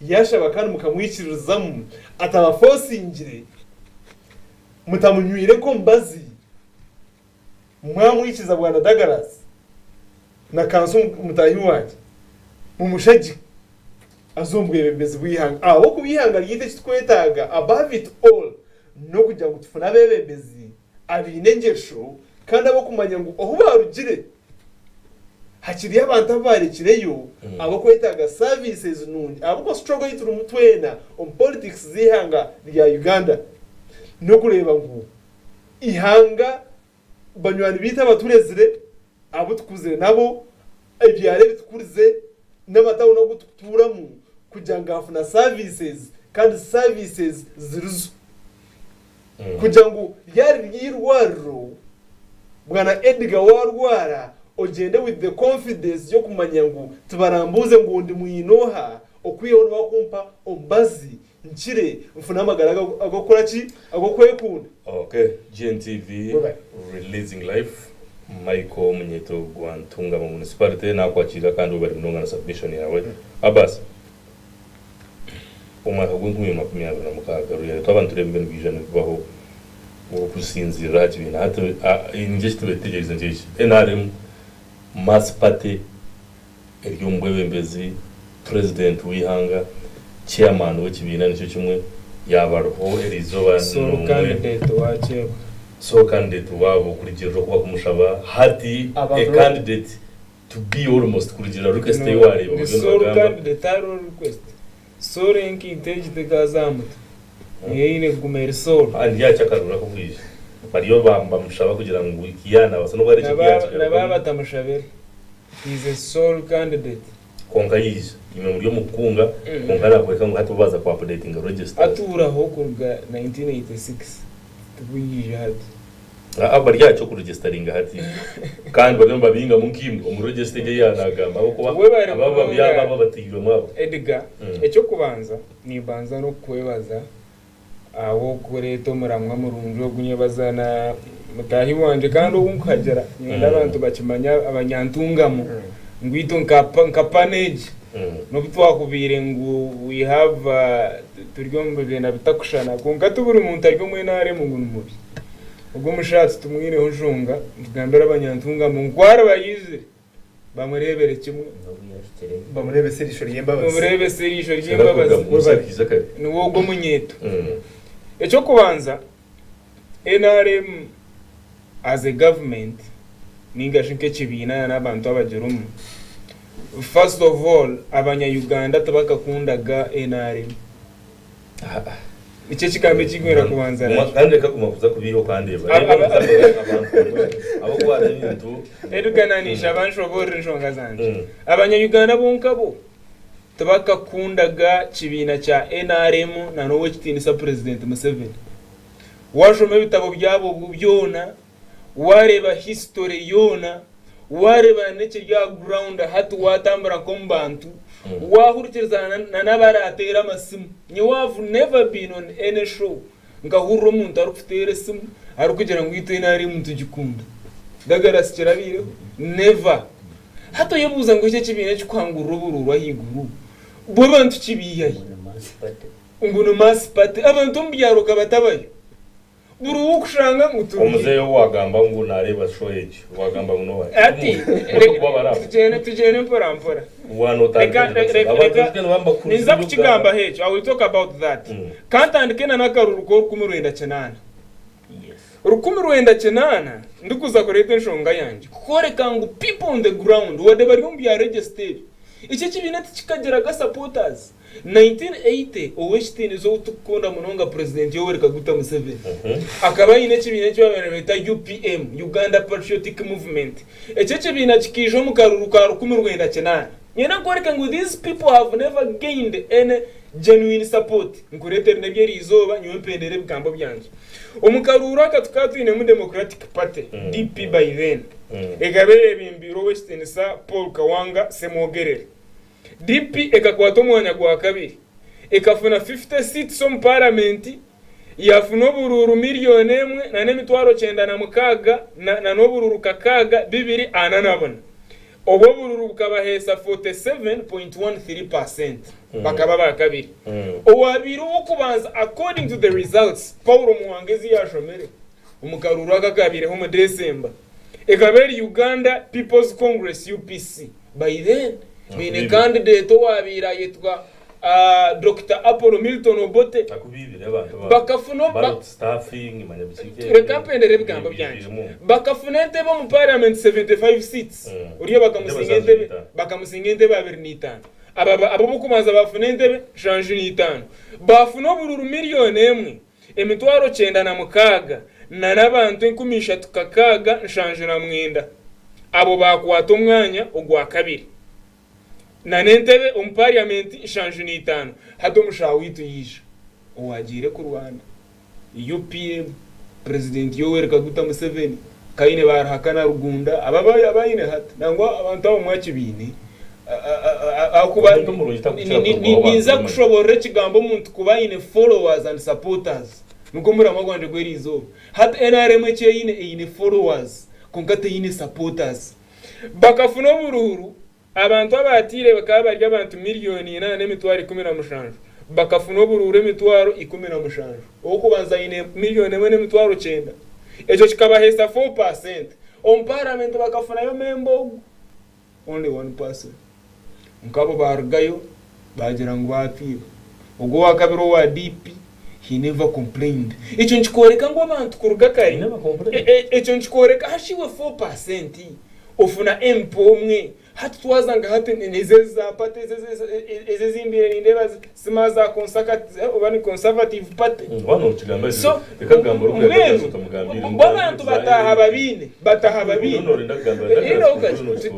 yashaba kandi mukamwikiririzamu atabafosingire, mutamunywire nk'omubazi, mwamwikiriza Bwana Douglas na Kanso mutaahi wangye mumushagike aze omu bwebembezi bw'eihanga ahabw'okuba eihanga ryaitu eki turikwetaaga above it all n'okugira ngu tufune abeebembezi abaine engyesho kandi ab'okumanya ngu ohu baarugire hakiriyo abantu abu baarekireyo ab'okwetaaga services nungi ahabw'okuba struggle ei turimu twena omu politics z'eihanga rya Uganda n'okureeba ngu eihanga banywani baitu abaturezire, abu tukuzire nabo, ebyaro ebi tukurize, n'amatawuni agu tukutuuramu kugira ngu gaafuna services kandi services zirizo. Kugira ngu ryari riri eirwariro, Bwana Edgar waarwara ogyende with the confidence y'okumanya ngu tibarambuuze ngu ndi mwine oha, okwihaho nibakumpa omubazi Nkire nfune amagara ag'okukora ki? Ag'okwekunda. Ok GNTV Releasing Life Michael Munyeto gwa Ntungamo Municipality nakwakirira kandi webare munonga na submission yawe. Abbas omwaka gw'enkumi ibiri 26 ruyare twaba nitureeba ebintu nibiija nibibaho okusinzirira aha kibiina hati ninki ekitubetegyereize nkyeki nrm mass party eri omu bwebembezi, Purezidenti w'eihanga, Chairman w'ekibiina nikyo kimwe yaaba ariho eriizooba Sole n'omwe candidate wa Kyebwa. Sole candidate waabo kurugiirira oku bakumushaba hati a Abantu candidate to be almost kurugiirira request ei No, waareeba ni bariyo sole nibagamba. candidate hariho request. Sole enkaito egi tekaza aha mutwe. Niyo eine kuguma eri sole. Kandi yaakya akaruru ak'okwija bariyo bamushaba kugira ngu yaanabaasa n'obu arekye Na baaba kuyakigarukamu. batamushabire. He is a sole candidate. Kwonka yaija. Imwe muri omu kukunga, kwonka naakworeka ngu hati bo baaza ku updatinga registers. Atuuraho kuruga 1986 tibwija hati. Aa bari aha ky'okuregisteringa hati kandi bariyo nibabingamu nkaimwe omu register egi eya naagamba ahabw'okuba Webare aba munonga aba abatairwemu abo. Edgar. Eky'okubanza nimbanza n'okukwebaza Ahabw'okureeta omuramwa murungi ogu nyebaza na mutaahi wangye kandi ou nkuhagira niinyenda abantu bakimanye abanyantungamo ngu itwe nka pano egi n'obu twakubaire ngu we have turi omu bibiina bitakushushana kwonka ti buri muntu ari omu nrm ngu ni mubi. Ogwo omushaija titumwineho nshonga nitugambira abanyantungamo ngu ku ariba yaizire Bamureebere kimwe. Bamureebese eriisho ry'embabazi. Bamureebese eriisho ry'embabazi. Niwe ogwo omunyeeto. Eky'okubanza, nrm as a government ninga shi nk'ekibiina n'abantu abagirimu, first of all abanya Uganda tibakakundaga nrm. Nikyo ekigambo eki nkwenda kubanza nakyo. Kandi reka kuguma kuza kubiiha okandeeba. Reeba abantu ahabw'okuba hariho ebintu. Edgar naanshaba nshoboorore enshonga zangye. Abanya-Uganda bonka bo tibakakundaga kibiina kya nrm na n'ow'ekitiinisa Purezidenti Museveni. Waashoma ebitabo byabo byona, waareeba history yoona, waareeba n'ekiri aha ground hati waatambura nk'omu bantu, Waahurikiriza na n'abaraateera amasimu. Nyowe I've never been on any show nkahurira omuntu arikuteera esimu arikugira ngu itwe NRM nitugikunda. Douglas kirabaireho? Never. Hati oyebuuza ngu eki ekibiina ekikuhangurira oburuuru ahaiguru bo abantu kibiihahi? Ngu ni mass party. Ngu ni mass party. Abantu omu byaro kabatabayo. Buri ow'okushanga ngu turi. Omuzeeyi ou waagamba ngu naareeba show egi, waagamba ngu n'owa Hati reka tugyende mpora mpora. Reka reka ninza kukigambaho ekyo, I will talk about that. Ka ntandike na n'akaruru k'orukumi rwenda kinaana. 1980 ndikuza kureeta enshonga yangye kworeka ngu people on the ground wadde bari omu bya register ebi, eki ekibiina tikikagiraga supporters. 1980 ow'ekitiinisa ou turikukunda munonga Purezidenti Yoweri Kaguta Museveni akaba aine ekibiina eki baabaire nibeeta UPM, Uganda Patriotic Movement. Eki ekibiina kikaija omu karuru ka 1980. Nyenda nkworeke ngu these people have never gained any genuine support. Nkureetere n'eby'eriizooba nyowe mpendere ebigambo byangye. Omu karuuru aka tukaba twinemu Democratic Party, DP by then, ekaba eyebembeirwe ow'ekitiinisa Paul Kawanga Ssemwogerere. DP ekakwata omwanya gwa kabiri, ekafuna 50 seats omu Paramenti, yafuna oburuuru miriyoni emwe na n'emitwaro 96 na n'oburuuru kakaaga bibiri ana na buna. Obwo oburuuru bukabaheesa 47.13 per cent, bakaba aba kabiri. Owabaire ow'okubanza according to the results Paul Muwanga ezi yashomire omu karuuru aka akabaireho omu December, ekaba eri Uganda People's Congress, UPC. By then baine candidate owabaire ayetwa Dokita Apollo Milton Obote bakafuna reka mpendere ebigambo byangye bakafuna entebe omu parliament 75 seats oriya bakamusinga entebe bakamusinga entebe abiri na itaano aba abokubanza bafuna entebe nshanju na itaano bafuna obururu miriyoni emwe emitwaro 96 na n'abantu enkumi ishatu kakaaga nshanju na mwenda. Abo baakwata omwanya ogwa kabiri. Na n'entebe omu parliament nshanju na itaano. Hati omushaaha waitu yaija owaagiire kurwana UPM, President Yoweri Kaguta Museveni, Kaine Baruhakana Rugunda, aba abaine hati nangwa abantu abo mwakibaine ahakuba Omuntu omurungi takukira kurugaho abantu ninza bamwe. kushoborora ekigambo omuntu kuba aine followers and supporters nigwo muramwa gwangye gw'eriizooba. Hati nrm eki eine, eine followers kwonka teine supporters. Bakafuna oburuuru Abantu abaatiire bakaba bari abantu miriyoni ina n'emitwaro 17. Bakafuna oburuuru emitwaro 17. Ow'okubanza aine miriyoni emwe n'emitwaro kyenda. Ekyo kikabaheesa 4%. Omu paramenti bakafunayo memba ogwo, only one person. Nk'abo baarugayo baagira ngu baatwiba. Ogwo owa kabiri owa DP, he never complained. Ekyo nikikworeka ngu abantu kuruga kare, He never complained. ekyo nikikworeka hashi iwe 4%. Ofuna MP omwe hati twaza nka hati ezi eza party ezi ezimbaire nindeeba zimwe za oba ni conservative party so mbwenu bo abantu bataaha babiine bataaha babiine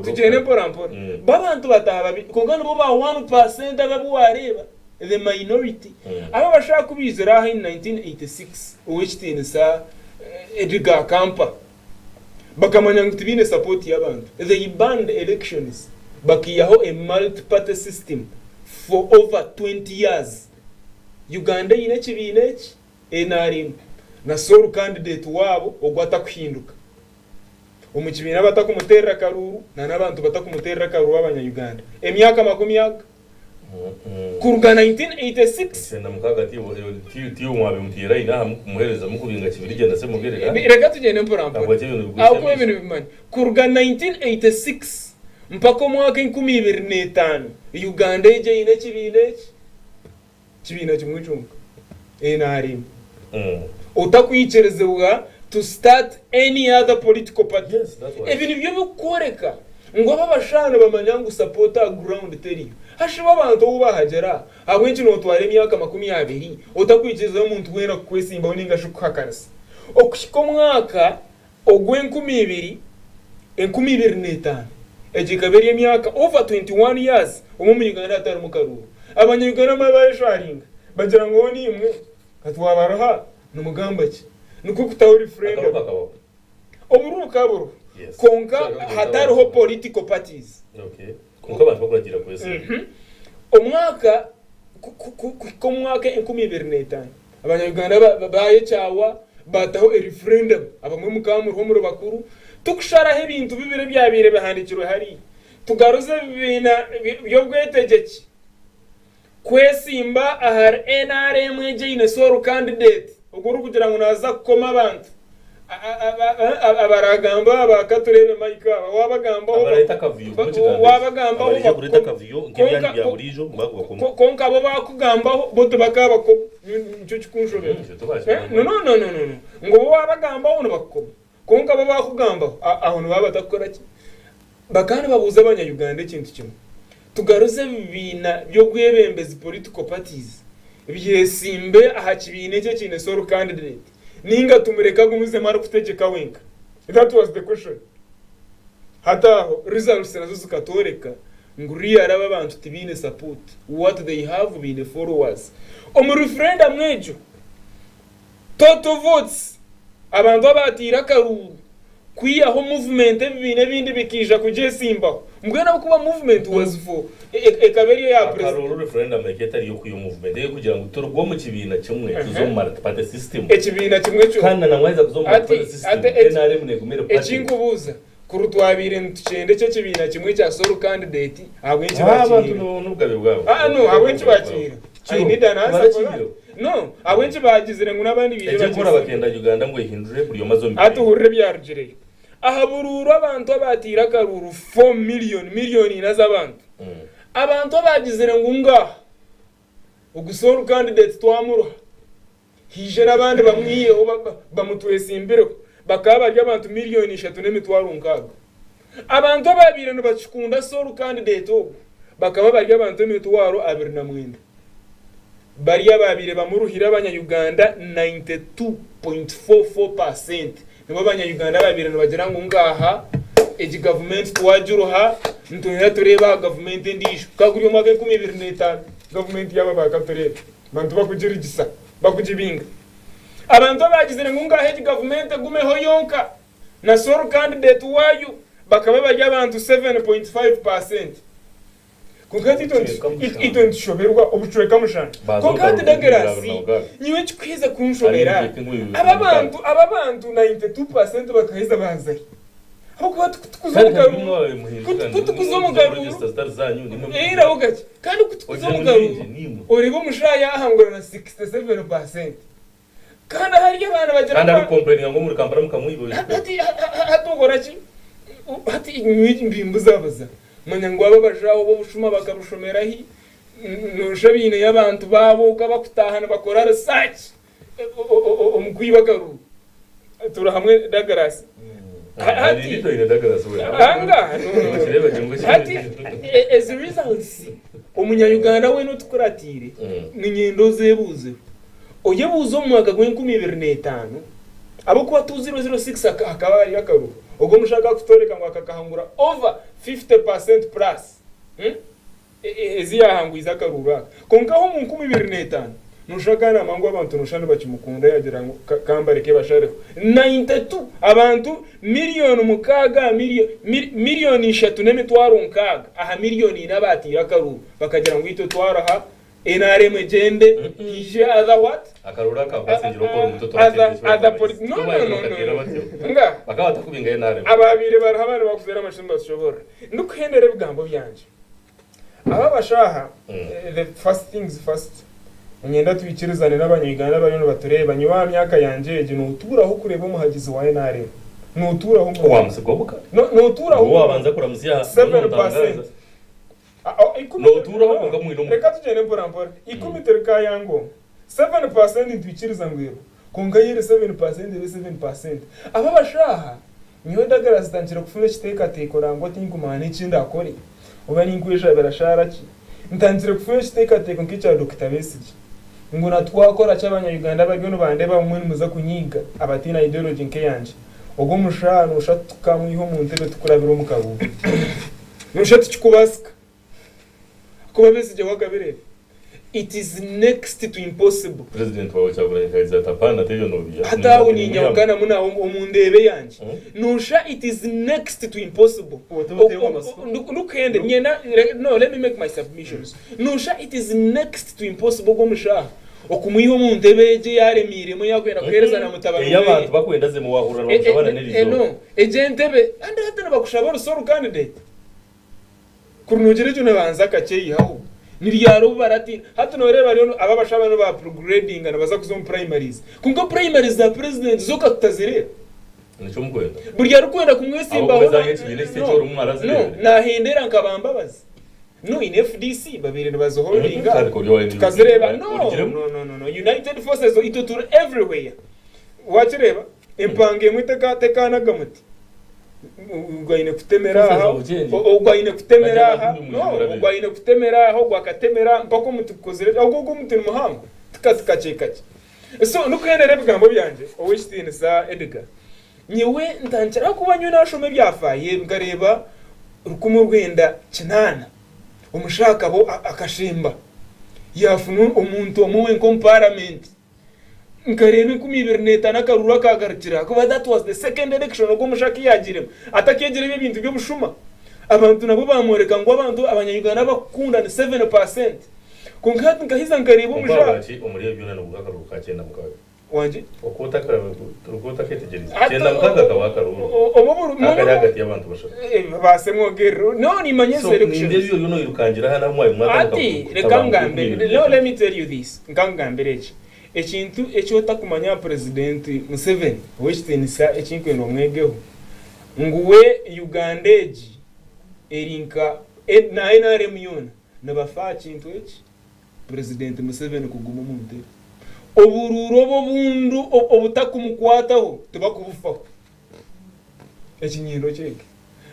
tugyende mpora mpora bo abantu bataaha babiine kwonka nibo ba 1% abo abu wareeba the minority abo abashaka kubaizire aha in 1986 ow'ekitiinisa Edgar Kampa Bakamanya ngu tibaine support y'abantu. They banned elections bakaihaho a multi party system for over 20 years. Uganda eine ekibiina eki, nrm, na sole candidate waabo ogwo atakuhinduka. Omu kibiina batakumuteerera karuuru na n'abantu batakumuteerera karuuru abanya Uganda. Emyaka makumi aga. Kuruga 1986. Ikyenda mukaaga tiiwe mwabaire mutaire aine aha mukumuheereza mukubinga Kibirige na Ssemogerere? Reka tugyende mpora mpora. Habwaki ebintu bigwisa Ahabw'okuba amaisho? ebintu bimanyi. Kuruga 1986 mpaka omwaka 2005 Uganda egyo eine ekibiina eki? Kibiina kimwe kyonka. Nrm. Otakwikirizibwa to start any other political party. Yes, that's why. Ebi nibyo birikworeka ngu abo abashaho nibamanya ngu support aha ground teriyo. Hashuba abantu obu bahagyera, ahabw'enki notwara emyaka 20 otakwikirizayo omuntu weena kukwesimbaho ninga shi kukuhakanisa? Okuhika omwaka ogw'enkumi ibiri enkumi ibiri n'etaano, egyo ekaba eri emyaka over 21 years omu omu Uganda hatarimu karuuru. Abanya Uganda mbwenu bayeshwaringa bagira ngu hoona imwe Ka twabaroha nimugamba ki? Nikwo kutaho referendum. Akaruuru kakabaho. Oburuuru bukaba buriho Yes. kwonka So, akaruuru hatariho kakabaho. political parties. Okay. Kwonka abantu bakuragiira kwesimba. Omwaka kuhika omu mwaka 2005, Abanya-Uganda baayekyawa baataho ereferendamu, abamwe mukaba muriho muri bakuru, tikusharaho ebintu bibiri ebyabaire bihandiikirwe hariya, tugaruze ebibiina by'obwetegyeki kwesimba ahari nrm egyo eine sole candidate ogwo orikugira ngu naaza kukoma abantu abaragambe aba katureebe Mike aba wabagambaho Abareeta akavuyo omu kigambo ekyo. wabagambaho Abaija kureeta akavuyo nk'ebyanyu bya buriijo ngu bakubakoma. Kwonka bo bakugambaho bo tibakabakoma nikyo kikunshobera. Ekyo tobakimanya. No no no no no ngu bo wabagambaho nibakukoma kwonka bo bakugambaho aho nibaba batakukora ki? Bakaba nibabuuza abanya Uganda ekintu kimwe, tugaruze ebibiina by'obwebembezi, political parties, byesimbe aha kibiina eki ekiine sole candidate ninga tumureke agumizemu arikutegyeka wenka? That was the question. Hati aho results nazo zikatworeka ngu really aba abantu tibaine support, what they have baine followers. Omu referendum egyo, total votes, abantu abateire akaruuru, kwihaho movement ebibiina ebindi bikaija kugyesimbaho. Mbwenu ahabw'okuba movement was for ekaba eri eya president. Akaruuru referendum ekaba etari ey'okwiha movement, ey'okugira ngu turuge omu kibiina kimwe tuze omu multi-party system. Ekibiina kimwe kyo. Kandi na namwaheza kuza omu Hati multi-party system, hati eki NRM neguma eri eki party. nkubuuza, kuri twabaire nitukyenda eki ekibiina kimwe ekya sole candidate, ahabw'enki Haa abantu bakiihire? n'obugabe bwabo. Aa no, ahabw'enki bakiihire? I need an answer for that. Tibarakiihire. No, ahabw'enki baagizire ngu n'abandi baije Eky'okukora bakyesimbe? bakenda Uganda ngu ehindure buri omwe aze omu Hati bibiina. hurira ebyarugireyo. Aha buruuru abantu abaataire akaruuru 4 million, miriyoni ina z'abantu. Abantu abaagizire ngu ngaaha, ogu sole candidate twamuruha, haije n'abandi bamwiheho bamutwesimbireho, bakaba bari abantu miriyoni 3.600. Abantu abaabaire nibakikunda sole candidate ogu bakaba bari abantu 29,000. Bari abaabaire bamuruhire abanya-Uganda 92.44 percent nibo abanya-Uganda abaabaire nibagira ngu ngaaha egi gavumenti twagiruha nitwenda tureebe aha gavumenti endiijo. Ka guri omwaka 2005 gavumenti yaaba baakatureeba abantu bakugirigisa bakugibinga. Abantu abaagizire ngu ngaaha egi gavumenti egumeho yonka na sole candidate waayo bakaba bari abantu 7.5 percent. Kwonka hati itwe nitushoberwa obucweka mushanju. Kwonka hati Douglas, nyowe ekikuheza kunshobera, aba bantu aba bantu 92% bakaheza baaza hi? Ahabw'okuba ku tukuza omu karuuru, ku tukuza omu karuuru, iraho kakye, kandi ku tukuza omu karuuru, oreeba omushaija yaahangura na 67%. Kandi ahari abaana bagira Kandi ngu arikukompureninga ngu omuri Kampala mukamwiba hati hati okora ki? Hati nyowe mbimbuzabuza manya ngu abo abashaho b'obushuma bakabushomera hi? Noshusha baineyo abantu baabo oku abakutaaha nibakora research omu kwiba akaruru. Turi hamwe Douglas. Hati hati ezi results omunya Uganda weena otukuratiire niinyenda ozebuuzeho. Oyebuuze omu mwaka gw'enkumi ibiri n'etaano, ahabw'okuba 2006 hakaba hariyo akaruru, ogwo omushaija akakutooreka ngu akakahangura over 50% plus ezi yaahangwize akaruru aka. Kwonka ho omu 2005, nooshusha akaanama ngu abantu nooshusha nibakimukunda yaagira ngu ka mbareke bashareho. 92 abantu miriyoni mukaaga aha miriyoni ishatu n'emitwaro nkaaga aha miriyoni ina abaataire akaruru bakagira ngu itwe twaruha NRM egyende ije other what? Akaruru aka bakasingire okora omuto Other other poli no no no no no nga Bakaba batakubinga NRM. ababaire bariho abandi bakuzera amashumu nibashoborora. Ndikuhendera ebigambo byangye. Aba abashaha the first things first niinyenda twikirizane n'abanya Uganda abariyo nibatureeba nyowe aha myaka yangye egi notuuraho kureeba omuhagizi wa NRM. Notuuraho omu Wamusiga obuka. No notuuraho Obu wabanza kuramutsya 7%. Nootuuraho kwonka mwine omu. Reka tugyende mpora mpora. Ikumi tirikayanga omwe. 7% nitwikiriza ngu eriho. Kwonka yo eri 7% ebe 7%. Aba abashaha, nyowe Douglas ntandikire kufuna ekiteekateeko nangwa tinkumanya n'eki ndakore. Oba ninkweshabira shaara ki? Ntandikire kufuna ekiteekateeko nk'ekya Dokita Besigye. Ngu na twakora ki abanya Uganda abariyo nibandeeba abamwe nimuza kunyiiga abataine ideology nk'eyangye. Ogwo omushaha noshusha tukamwiha omu ntebe tukurabira omu karuuru. Noshusha tikikubaasika. Ahakuba Besigye we akabireeba. It is next to impossible. President wawe Kyagulanyi akagira ati apana ati ebyo nobiiha. Hati aho ninyahukanamu naawe omu ndeeba eyangye. Noshusha it is next to impossible. Ndikuhende nyenda no let me make my submissions. Noshusha it is next to impossible ogwo omushaaha okumwiha omu ntebe egyo ei aremiiremu ei arikwenda kuheereza na mutabani Ei weye. abantu bakwenda zemu wahurira nibakushaba na n'erizooba. No egyo entebe kandi hati nibakushaba orusa candidate. Kuri noogira ekyo nibanza akakyeyihaho. Ni ryari obu baratiina? Hati nooreeba hariyo aba abashaho bariyo niba upgradinga nibaza kuza omu primaries. Kwonka primaries za president zo ka tutazireeba. Nikyo mukwenda. Buri arikwenda kumwesimbaho Ahabw'okuba ezanyu ekibiina eki no, tikyo orimu no, mwarazireebire. naahendera nka Bambabazi. No, in FDC babaire nibaziholdinga Kandi ori owa tukazireeba. No, Orugiremu? no, no, no, no. United Forces itwe turi everywhere. Wakireeba? Empanga emwe tekaanaga muti. Ogwo aine kutemera Forces aha, of change. ogwo aine kutemera Najya aha, nagundi no, mujura ogwo biri. aine kutemera aha, ogwo akatemera aha, mpaka omuti gukozire, ogwo ogwo omuti ni muhango, ti kakye kakye. So ndikuhendera ebigambo byangye, Ow'ekitiinisa Edgar, nyowe ntandikire ahakuba nyowe naashoma ebyafaayo ebi nkareeba 1980 omushaho akaba akashemba yaafuna omuntu omwe wenka omu paramenti. Nkareeba 2005 akaruru akagarukira ahakuba that was the second election ogu omushaho aku yaagiiremu atakeegyire ebi ebintu by'obushuma. Abantu nabo baamworeka ngu abantu abanya-Uganda abakukunda ni 7%. Kwonka hati nkahiza nkareeba Kwonka omushaho. wangye omuri ebyo byona nibwo akaruru ka 96. Wangye? Oku otakeetegyerize, Hati 96 kakaba akaruru obu buri akari ahagati y'abantu bashatu. Baase mwogerere. No, nimanya So ezi elections. nindeeba ebyo byona oirukangira aha nahu mwari mwatandika Hati reka kutabanguka ngambire. ebintu No, byona. let me tell you this. Nkangambire eki. Ekintu eki otakumanya aha Purezidenti Museveni, ow'ekitiinisa eki nkwenda omwegeho, ngu we Uganda egi eri nka na NRM yoona nibafa aha kintu eki, Purezidenti Museveni kuguma omu ntebe. Oburuuru obu obundu obutakumukwaataho tibakubufaho. Ekinyindo kyeke.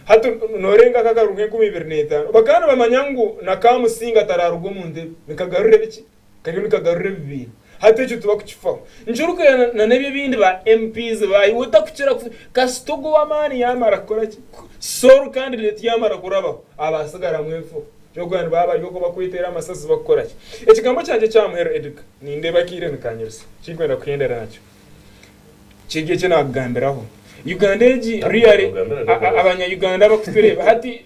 Hati noorenga nk'akaruru k'e2005 bakaba nibamanya ngu na Kamusinga tararuga omu ntebe nikagarura ebiki? Kariyo nikagarura ebibiina. Hati ekyo tibakukifaho. Nikyo orikureeba na n'ebi ebindi ba MPs ba iwe otakukira kasita ogwo ow'amaani yaamara kukora ki? Sole candidate yaamara kurabaho abasigaramu enfuuha. Ky'okugira ngu baba bari okwo bakweteera amasasi bakukora ki? Ekigambo kyangye ekya muheru Edgar, nindeeba akaire nikanyirisa, ekinkwenda kuhendera nakyo kiri eki naakugambiraho. Uganda egi really abanya Uganda abakutureeba hati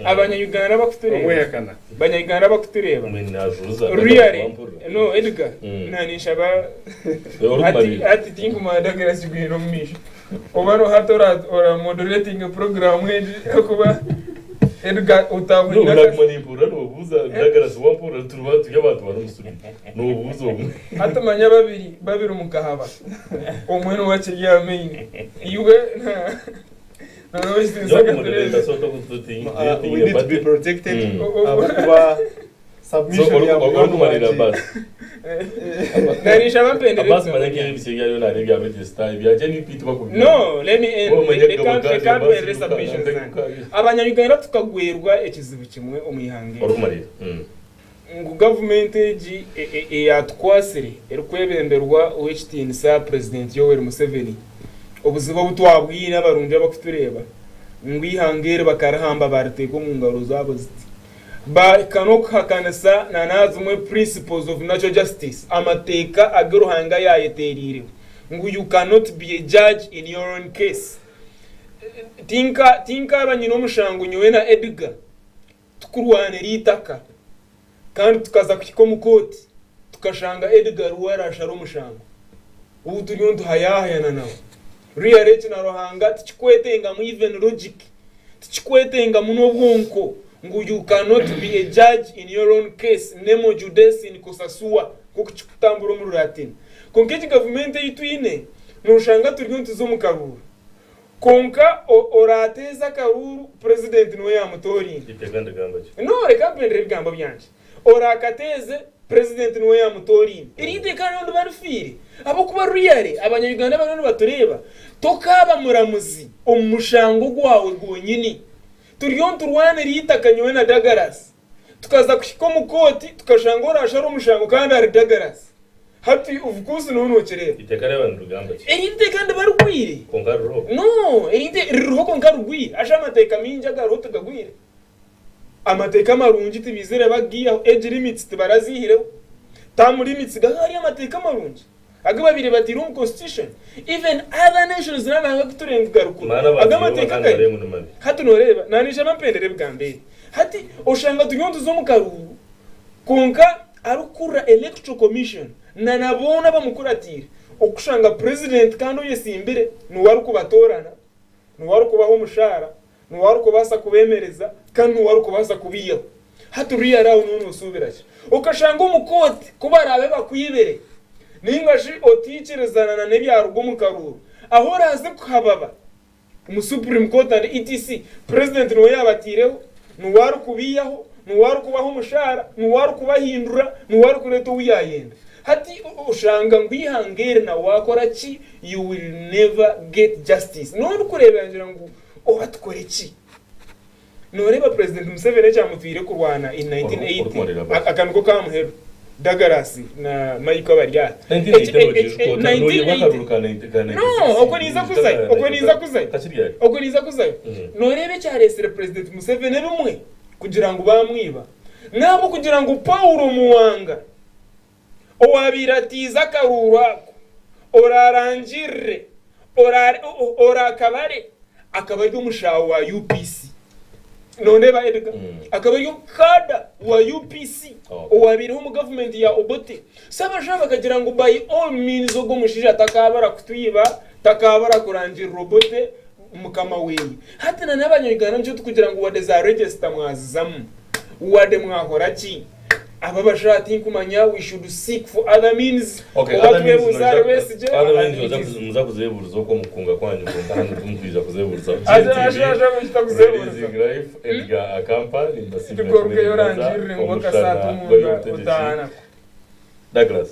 abanya Uganda abakutureeba Omwehakana. Banya Uganda abakutureeba Mbwenu najuuza really no Edgar na ninshaba hati hati tinkumanya Douglas kigwire omu maisho oba no hati ora ora moderating program egi ahakuba Edgar otahurira Naguma nimpurira nobuuza Douglas wampurira turi turi abantu bari omu studio nobuuza omwe. Hati manya babiri babiri mukahaba omwe niwe akiri aha main iwe na na Nyowe ndi moderator so We need to be protected ahabw'okuba So submission ya munywani orikumarira wangye. Abbas. Narisha bampendera Abbas manya nk'ebyo ebi ariyo naareeba ebya register ebya NUP tibakubimanya. No, let me end. Wowe manya Reka Gabo reka Abbas mpendere Luka, submissions Luka, zange. Luka. Abanya-Uganda tukagwerwa ekizibu kimwe omu ihanga eri. Orikumarira. Ngu gavumenti egi eyatukwasire erikwebemberwa Ow'ekitiinisa Purezidenti Yoweri Museveni, obuzibu obu twabwine abarungi abakutureeba ngu eihanga eri bakarihamba baariteeka omu ngaro zaabo ziti. Bahika n'okuhakanisa na n'azimwe principles of natural justice, amateeka agu Ruhanga yaayetereireho ngu you cannot be a judge in your own case. Tinka tinkaaba nyine omushango nyowe na Edgar tukurwanira eitaka kandi tukaza kuhika omu kooti tukashanga Edgar we arashara omushango ou turiyo nituhayaahayana nawe. Really eki na Ruhanga tikikwetengamu even logic, tikikwetengamu n'obwonko ngu you cannot be a judge in your own case, nemo judex in causa sua nk'oku kirikutambura omu Rulaatini. Kwonka egi gavumenti ei twine noshanga turiyo nituza omu karuuru kwonka oraateeze akaruuru purezidenti niwe yaamutooriine. Iteeka nirigamba ki? No, reka mpendere ebigambo byangye. Oraakateeze purezidenti niwe yaamutooriine. Eri iteeka ririyo niba rifiire ahabw'okuba really abanya-Uganda abariyo nibatureeba tokaaba muramuzi omu mushango gwawe gwonyini. Turiyo niturwanira eitaka nyowe na Douglas. Tukaza kuhika omu kooti tukashanga oraashara omushango kandi ari Douglas. Hati of course noba nokireeba. Iteeka ryaba nirigamba ki? Eri iteeka niba rigwire. Kwonka ririho? No, eri iteeka ririho kwonka rigwire. Haza amateeka maingi agariho tigagwire. Amateeka marungi tibaizire bagiihaho, age limits tibaraziihireho. Term limits gakaba gari amateeka marungi agu babaire bataire omu constitution. Even other nations n'amahanga agu turenga garukuru Maana ago baziireho amateeka kandi gari. bareba ngu ni mabi. Hati noreeba, naanishaba mpendere ebigambo ebi. Hati oshanga turiyo nituza omu karuuru kwonka arikukurira Electoral Commission na na boona abamukuratiire okushanga President kandi oyesimbire niwe arikubatoorana, niwe arikubaha omushaara, Niwe arikubaasa kubeemereza kandi niwe arikubaasa kubaihaho. Hati ruriya raawe niwe noosuubira ki? Okashanga omu kooti ku baraabe bakwibire nainga shi otaikirizana na n'ebyaruga omu karuuru, ahu oraaze kuhababa omu Supreme Court and etc, Purezidenti niwe yaabataireho, niwe arikubaihaho, niwe arikubaha omushaara, niwe arikubahindura, niwe arikureeta ou yaayenda. Hati oshanga ngu eihanga eri na waakora ki, you will never get justice. N'ou orikureebera ngira ngu Oba tukore ki? Noreeba President Museveni ekyamutwire kurwana in 1980 aka niko kamuheru Douglas na Michael abari aha. 1980 No okwo ninza kuzayo okwo ninza kuzayo okwo ninza kuzayo. Noreeba ekyaresire President Museveni ebimwe kugira ngu bamwiba nahabwokugira ngu Paul Muwanga Owaabaire atiize akaruuru ako, oraarangirire, oraakabare, akaba ari omushaaho wa UPC. Nooreeba Edgar? Akaba ari kaada wa UPC owaabaireho omu gavumenti ya Obote. So abashaho bakagira ngu by all means ogu omushaija takaabura kutwiba, takaabura kurangirira Obote mukama weeye. Hati na n'abanya-Uganda nikyo turikugira ngu wadde za register mwazizamu, wadde mwakora ki? Aba abashaho tinkumanya we should seek for other means Okay, oba other means twebuuze ahari noija Besigye other and means noija etc. muza kuzebuuriza okwo omu kukunga kwanyu kwonka hanu timukwija kuzebuuriza. Aja aja GNTV aja muhita kuzebuuriza. Raising Life Edgar Akampa nimbasiimira kimwe Tugarukeyo nimubaza orangirire ngu omushana akasaati omunda gw'eby'obutegyeki. otaana. Douglas.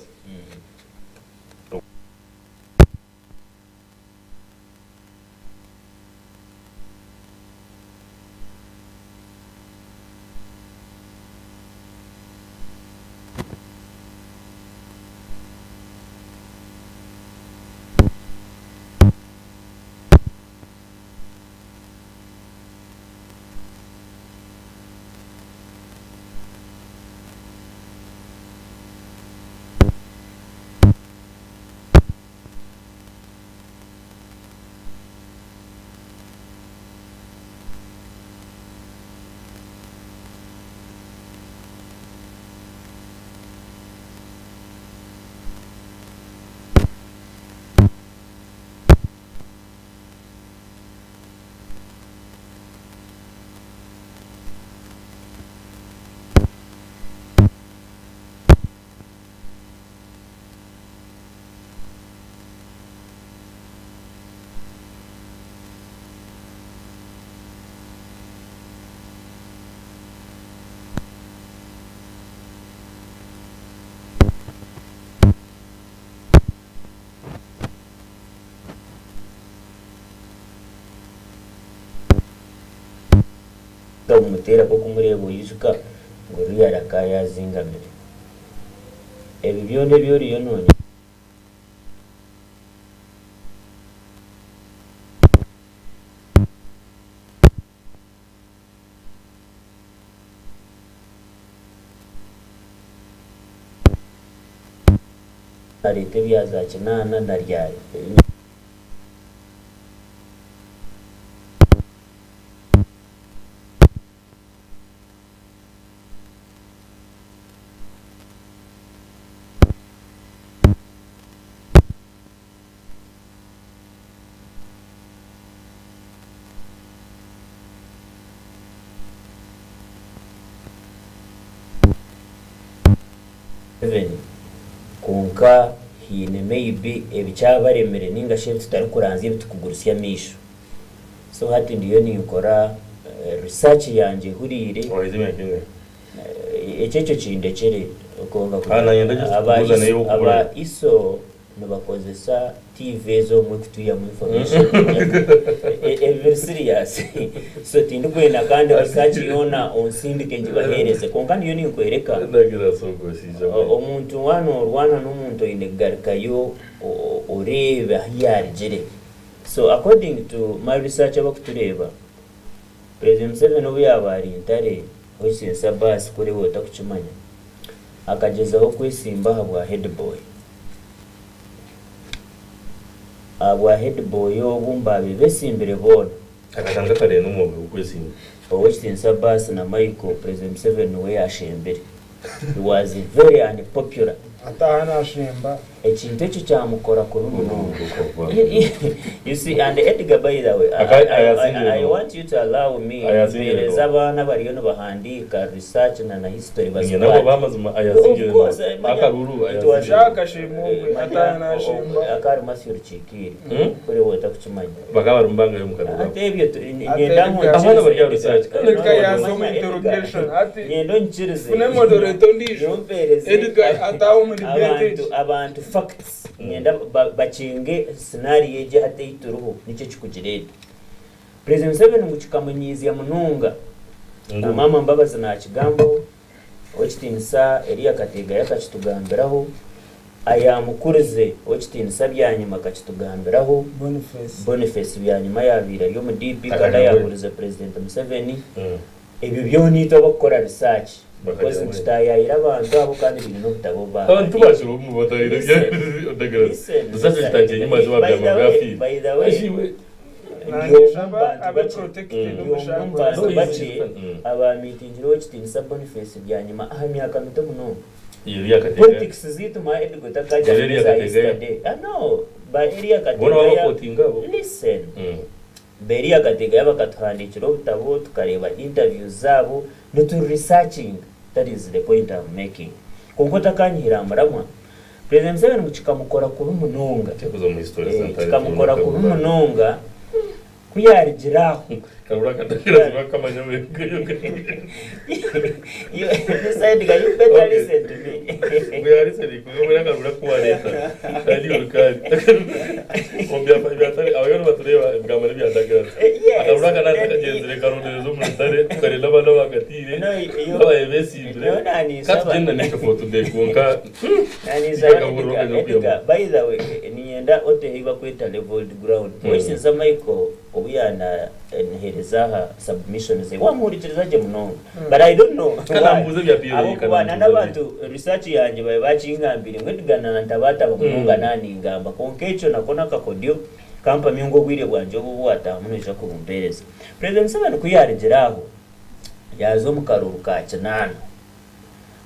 Obumuteerako kumureeba oijuka ngu ruriya akaba yaazingamire. Ebi byona ebi oriyo noonya. Areeta ebya za kinaana na ryari. Museveni kwonka haine maybe ebikyabaremire ninga shi ebi tutarikuranzya ebi tukugurutsya amaisho. So hati ndiyo ninkora research yangye ehuriire. Ohize emyaka engahi? Ekyo ekyo kindekyere kwonka Ah, nayenda just aba kubuuza naye aba okubura. ISO nibakozesa TV ezo obumwe kutwihamu information ebiri serious so tindikwenda kandi research yoona onsindike ngibaheereze kwonka ndiyo ninkworeka Ndagira sogoshiija. omuntu waaba noorwana n'omuntu oine kugarukayo oreebe ahu yaarugire. So according to my research abakutureeba, President Museveni obu yaaba ari Ntare, Hossein Sabaasi kuri iwe otakukimanya, Akagyezaho kwesimba ahabwa headboy. Ahabwa headboy obu mbaabaire besimbire boona. Akatandika kare n'omwoga gw'okwesimba. Ow'ekitiinisa Abbas na Michael, President Museveni niwe yaashembire. He was very unpopular. Ataaha naashemba. Ekintu ekyo kyamukora kubi munonga. You see, and Edgar by the way, I, I, I want you to allow me mpeereze abaana abariyo nibahandiika research na na history bazikwate. Of course, manya, it was, manya, akari Matthew Rukikiire, kuri iwe otakukimanya. Bakaba bari mubanga y'omukazi Hati ebyo tu- nyenda ngu Abaana bari aha onkirize research. Edgar. Edgar No, yaza omu manya Edgar. interrogation ati Nyenda onkirize. fune moderator ondiijo Ompereze Edgar ataaha omu debate abantu egi. abantu facts nyenda ba- bakinge scenario egi hati ei turiho nikyo ekikugireeta. President Museveni ngu kikamunyiizya munonga na Ngu. Maama Mbabazi nakigambaho. Ow'ekitiinisa Eliya Kategayo akakitugambiraho, ayaamukurize Ow'ekitiinisa Byanyima akakitugambiraho, Boniface. Boniface Byanyima ayaabaire ari omu DP kandi Akajya ayaahurize Purezidenti Museveni. Ebyo byona itwe abakukora research because Bakajya nitutaayaayira abantu abo kandi baine n'obutabo obu Abantu baahandiika. bakiri omu batahire Listen, Douglas. listen, Research listen. ekitangiire enyima By ziba the byama way, byafiire. by the way, Ashiwe. ndi Nange omu shaba bantu abe bakye. protected Ndi omu omushangwe. bantu No, bakye abaamiitingire Owekitiinisa Boniface Byanyima aha myaka mito munonga. Eliya Kategaya. Politics zaitu my Edgar otakagya Yari Eliya za Kategaya. yesterday. Ah no, ba Eliya Boona Kategaya. babakotinga abo. Listen. Ba Eliya Kategaya bakatuhandiikira obutabo tukareeba interviews zaabo nitu researchinga. That is the point I'm making. Kwonka otakanyihire aha muramwa, President Museveni ngu kikamukora kubi munonga. Kyakuza omu history Eh, kikamukora kubi munonga ku yaarugire aho. Karura akadakira bakamanya You, this Edgar, you better listen to me. We are listening. Kuba akarura kuwareta. Kandi urukari. Ombya byatari abayo batureba bwamara bya Douglas. Eh, yes. Akarura kanata kagenzere karondereza omu rutare tukarenda abana bakatiire. No, you- Babaye besimbire. No, nani, Katugenda n'ekyo for today kwonka Nani, Akaburo Edgar, kajya Edgar, by the way, niinyenda oteho ei bakweta leveled ground. Owekitinisa Michael obu yaanaheereza aha submission ze, waamuhurikiriza gye munonga. But I don't know Kandi why. ambuuza ebya PLA, Ahabw'okuba kandi na ambuuza n'abantu research yangye baabaire baakingambire ngu Edgar naantabaataba munonga naaningamba. Kwonka ekyo nako n'akakodyo kampamya ngu obwire bwangye obu obu waataahamu noija kubumpeereza. President Museveni ku yaarugiire aho, yaaza omu karuuru ka kinaana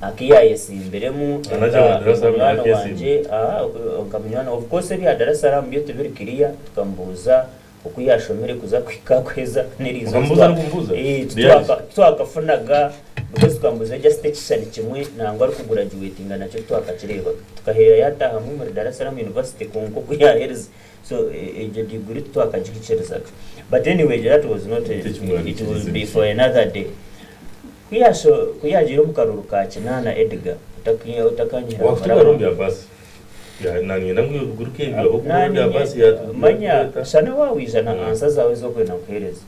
aku yaayesimbiremu Nana nka Dar es Salaam munywani yakeesimba. wangye, aha, nka munywani, of course ebya Dar es Salaam byo tibiri clear, tukamubuuza oku yaashomire kuza kuhika kuheza n'eriizooba Mukamubuuza n'okumubuuza? Eh, Reality. titwakafunaga because tukamubuuza just ekishushani kimwe nangwa arikugurajuwetinga nakyo titwakakireebaga. Tukaheera yaataahamu omuri Dar es Salaam University kwonka oku yaaherize so egyo degree titwakagihikirizaga. But anyway that was not a, it will be for another day. Ku yasho ku yagiire omu karuru ka kinaana Edgar otaka otakanyihira Wakutunga murama. rundi Abasi. Ya nanye namwe guruke ebyo aho Nanye rundi Abasi ya manya shana waawija na ansa zaawe ez'okwenda nkuheereze.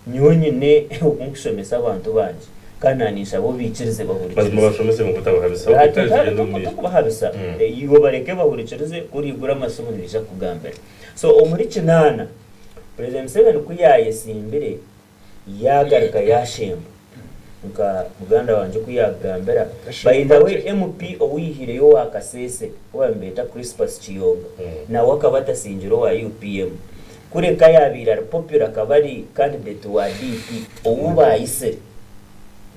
Nyowe nyine oku nkushomesa abantu bangye kandi naninshaba obaikirize Mazima bahurikirize. bashomese ngu kutabahabisa. Ah, Okay, kare tugende omu maisho. Tokubahabisa. Iwe bareke bahurikirize ku origura amasimu nibaija kukugambira. So omuri kinaana President Museveni ku yaayesimbire yaagaruka yaashemba nka muganda wangye oku yaakugambira. By the way MP ou oihireyo owa Kasese ou baabaire nibeeta Crispus Kiyonga nawe akaba atasingire owa UPM kureka yaabaire ari popular akaba ari candidate wa DP ou baayitsire.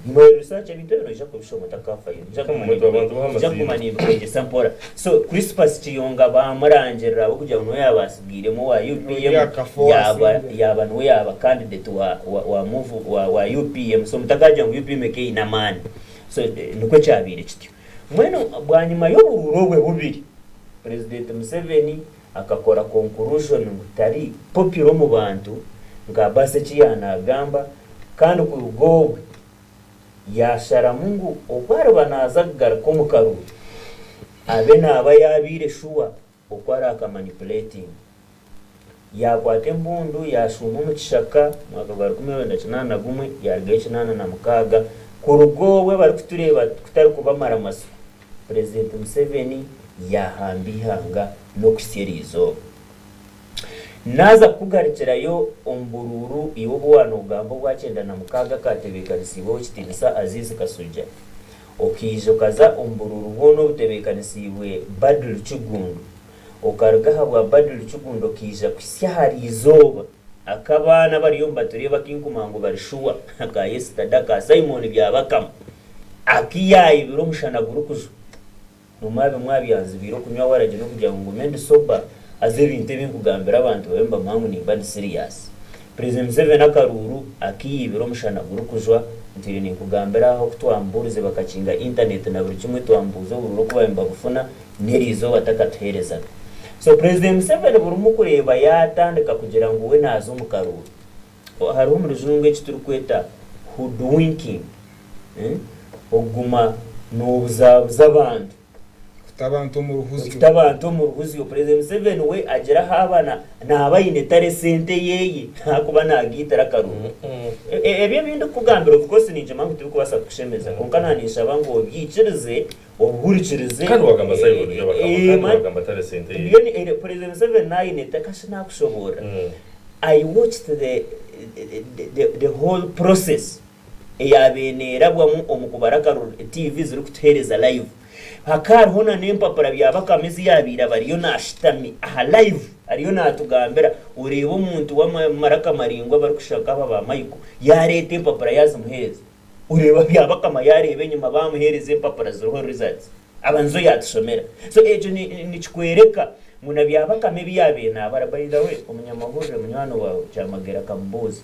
My research ebintu ebi noija kubishoma otakaafayo. Noija kuguma Mwe abantu baha noija kuguma amazima. nimbikwegyesa mpora. So Crispus Kiyonga baamurangirira ahabw'okugira ngu niwe yaaba atsigairemu owa UPM Ori akafo yaaba asingire. yaaba niwe yaaba candidate wa wa wa move wa wa UPM. So mutakaagira ngu UPM ekaba eine amaani. So nikwo kyabaire kityo. Mbwenu bwanyima y'oburuuru obwe bubiri, Purezidenti Museveni akakora conclusion ngu tari popular omu bantu nka Abbas eki yaanagamba kandi kuruga obwe yaasharamu ngu obu ariba naaza kugaruka omu karuuru abe naaba yaabaire shuwa oku araakamanipulatinga. Yaakwata embundu yaashuuma omu kishaka omwaka gwa 1981 yaarugayo 86. Kuruga obwe abarikutureeba kutari kubamara matsiko, Purezidenti Museveni yaahamba eihanga n'okuhitsya eriizooba. Naaza kukugarukirayo omu buruuru iwe obu waanoogamba obwa 96 akaatebeekanisiibwe Owekitiinisa Aziz Kasujja. Okaija okaza omu buruuru bwona obutebeekanisiibwe Badru Kiggundu, okaruga aha bwa Badru Kiggundu okaija kuhitsya ahari izooba ak'abaana abariyo nibatureeba akinkuma ngu bari shuwa aka Yesterday aka Simon Byabakama aku yaayibire omushana gurikujwa. Nomara bimwe aha byanzibiire okunywa waragi n'okugira ngu ngume ndi sober haza ebintu ebi nkugambira abantu babe nibamanya ngu nimba ndi serious. President Museveni akaruuru akiyibira omushana gurikujwa, ntwire ninkugambira aha oku twamubuurize bakakinga internet na buri kimwe twamubuuza oburuuru oku baabaire nibabufuna n'eriizooba takatuheerezaga. So President Museveni buri mukureeba yaatandika kugira ngu we naaza omu karuuru, hariho omu rujungu eki turikweta hoodwinking, okuguma nobuzabuza abantu. Kuta abantu omu ruhuzyo. Kuta abantu omu ruhuzyo. President Museveni we agira ahu aba naaba aine tare esente yeye ahakuba nagiitira akaruru. Ebi ebindikukugambira of course ninkimanya ngu tibikubaasa kukushemeza kwonka naninshaba ngu obyikirize obihurikirize. Kandi wagamba Simon Byabakama kandi wagamba tare esente yeye. President Museveni naaba aine kashi nakushoboorora. I watched the whole process. Eyaabaire neerabwamu omu kubara akaruru tiivi zirikutuheereza live. Hakaba hariho na n'empapura Byabakama ezi yaabaire aba ariyo naashutami aha live ariyo naatugambira. Oreeba omuntu w'amaraka maraingwa abarikushusha nk'aba ba Michael yaareeta empapura yaazimuheereza. Oreeba Byabakama yaareeba enyima baamuheereza empapura ziriho results. Aba nizo yaatushomera. So ekyo nikikworeka ngu na Byabakama ebi yaabaire naabara, by the way omunyamahurire munywani waawe Kyamagero akamubuuza.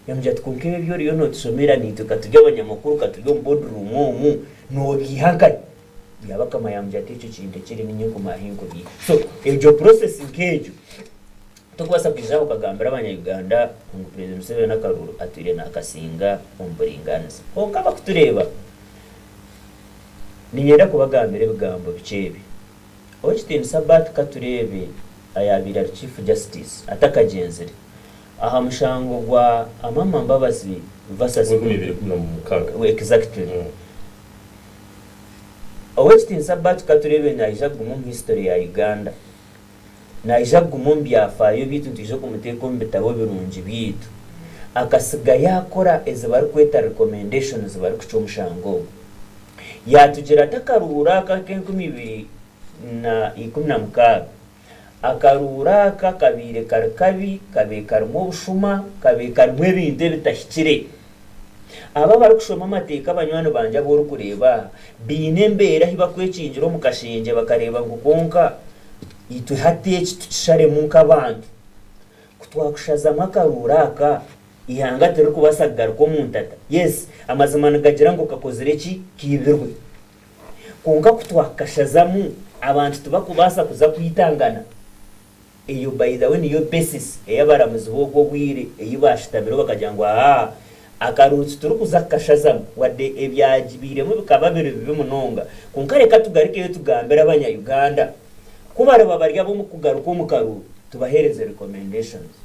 Yamugira ati, Kwonka ebi ebi oriyo nootushomera naitwe ka turi abanyamakuru, ka turi omu boardroom omu, noobiiha nkahi? Byabakama yaamugira ati, Ekyo kintu ekiri niinye nkumaaha enkubiiha. So egyo process nk'egyo tokubaasa kwija aha okagambira abanya-Uganda ngu President Museveni akaruuru atwire naakasinga omu buringaaniza. Kwonka abakutureeba, niinyenda kubagambira ebigambo bikye ebi. Ow'ekitiinisa Bart Katureebe ayaabaire ari Chief Justice atakagyenzire, Aha mushango gwa Amama Mbabazi versus 2016. Exactly. Ow'ekitiinisa Bart Katureebe naija kuguma omu history ya Uganda. Naija kuguma omu byafaayo byaitu nitwija kumuteeka omu bitabo birungi byaitu. Akasiga yaakora ezi barikweta recommendations barikucwa omushango ogu. Yaatugira ati akaruuru aka ak'enkumi ibiri na ikumi na mukaaga Akaruuru aka kabaire kari kabi, kabaire karimu obushuma, kabaire karimu ebintu ebitahikire. Abo abarikushoma amateeka banywani bangye abu orikureeba aha, baine embeera ahu barikwekingira omu kashengye bakareeba ngu kwonka itwe hati eki tukisharemu nk'abantu. Ku twakushazamu akaruuru aka, eihanga tiririkubaasa kugaruka omu ntata. Yes, amazima nigagira ngu kakozire ki? Kaibirwe. Kwonka ku twakashazamu, abantu tibakubaasa kuza kwitangana. Eyo by the way niyo basis ei abaramuzi b'obwo obwire ei baashutamireho bakagira ngu ahaa, akaruuru titurikuza kukashazamu wadde ebyagibairemu bikaba biri bibi munonga. Kwonka reka tugarukeyo tugambire abanya Uganda ku bariba bari ab'okugaruka omu karuuru tubaheereze recommendations.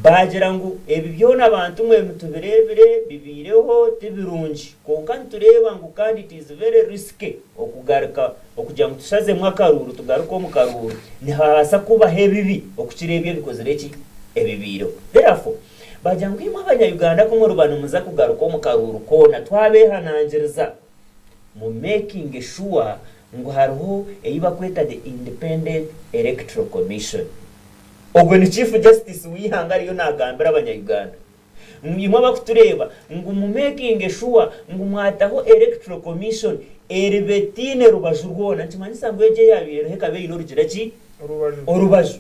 Baagira ngu ebi byona bantu mwe tubireebire bibaireho ti birungi kwonka nitureeba ngu kandi it is very risky okugaruka okugira ngu tushazemu akaruuru tugaruke omu karuuru nihabaasa kubaho ebibi okukira ebyo ebikozire ki ebibaireho. Therefore baagira ngu imwe abanya Uganda ku muriba nimuza kugaruka omu karuuru koona twabehanangiriza mu makinge sure ngu hariho ei bakweta the Independent Electoral Commission. Ogwo ni Chief Justice w'eihanga ariyo nagambira abanya Uganda ngu imwe abakutureeba ngu mu makinge sure ngu mwataho Electoral Commission eriba etaine rubaju rwona nikimanyisa ngu egyo eyabaire eriho ekaba eine orugira ki? Orubaju.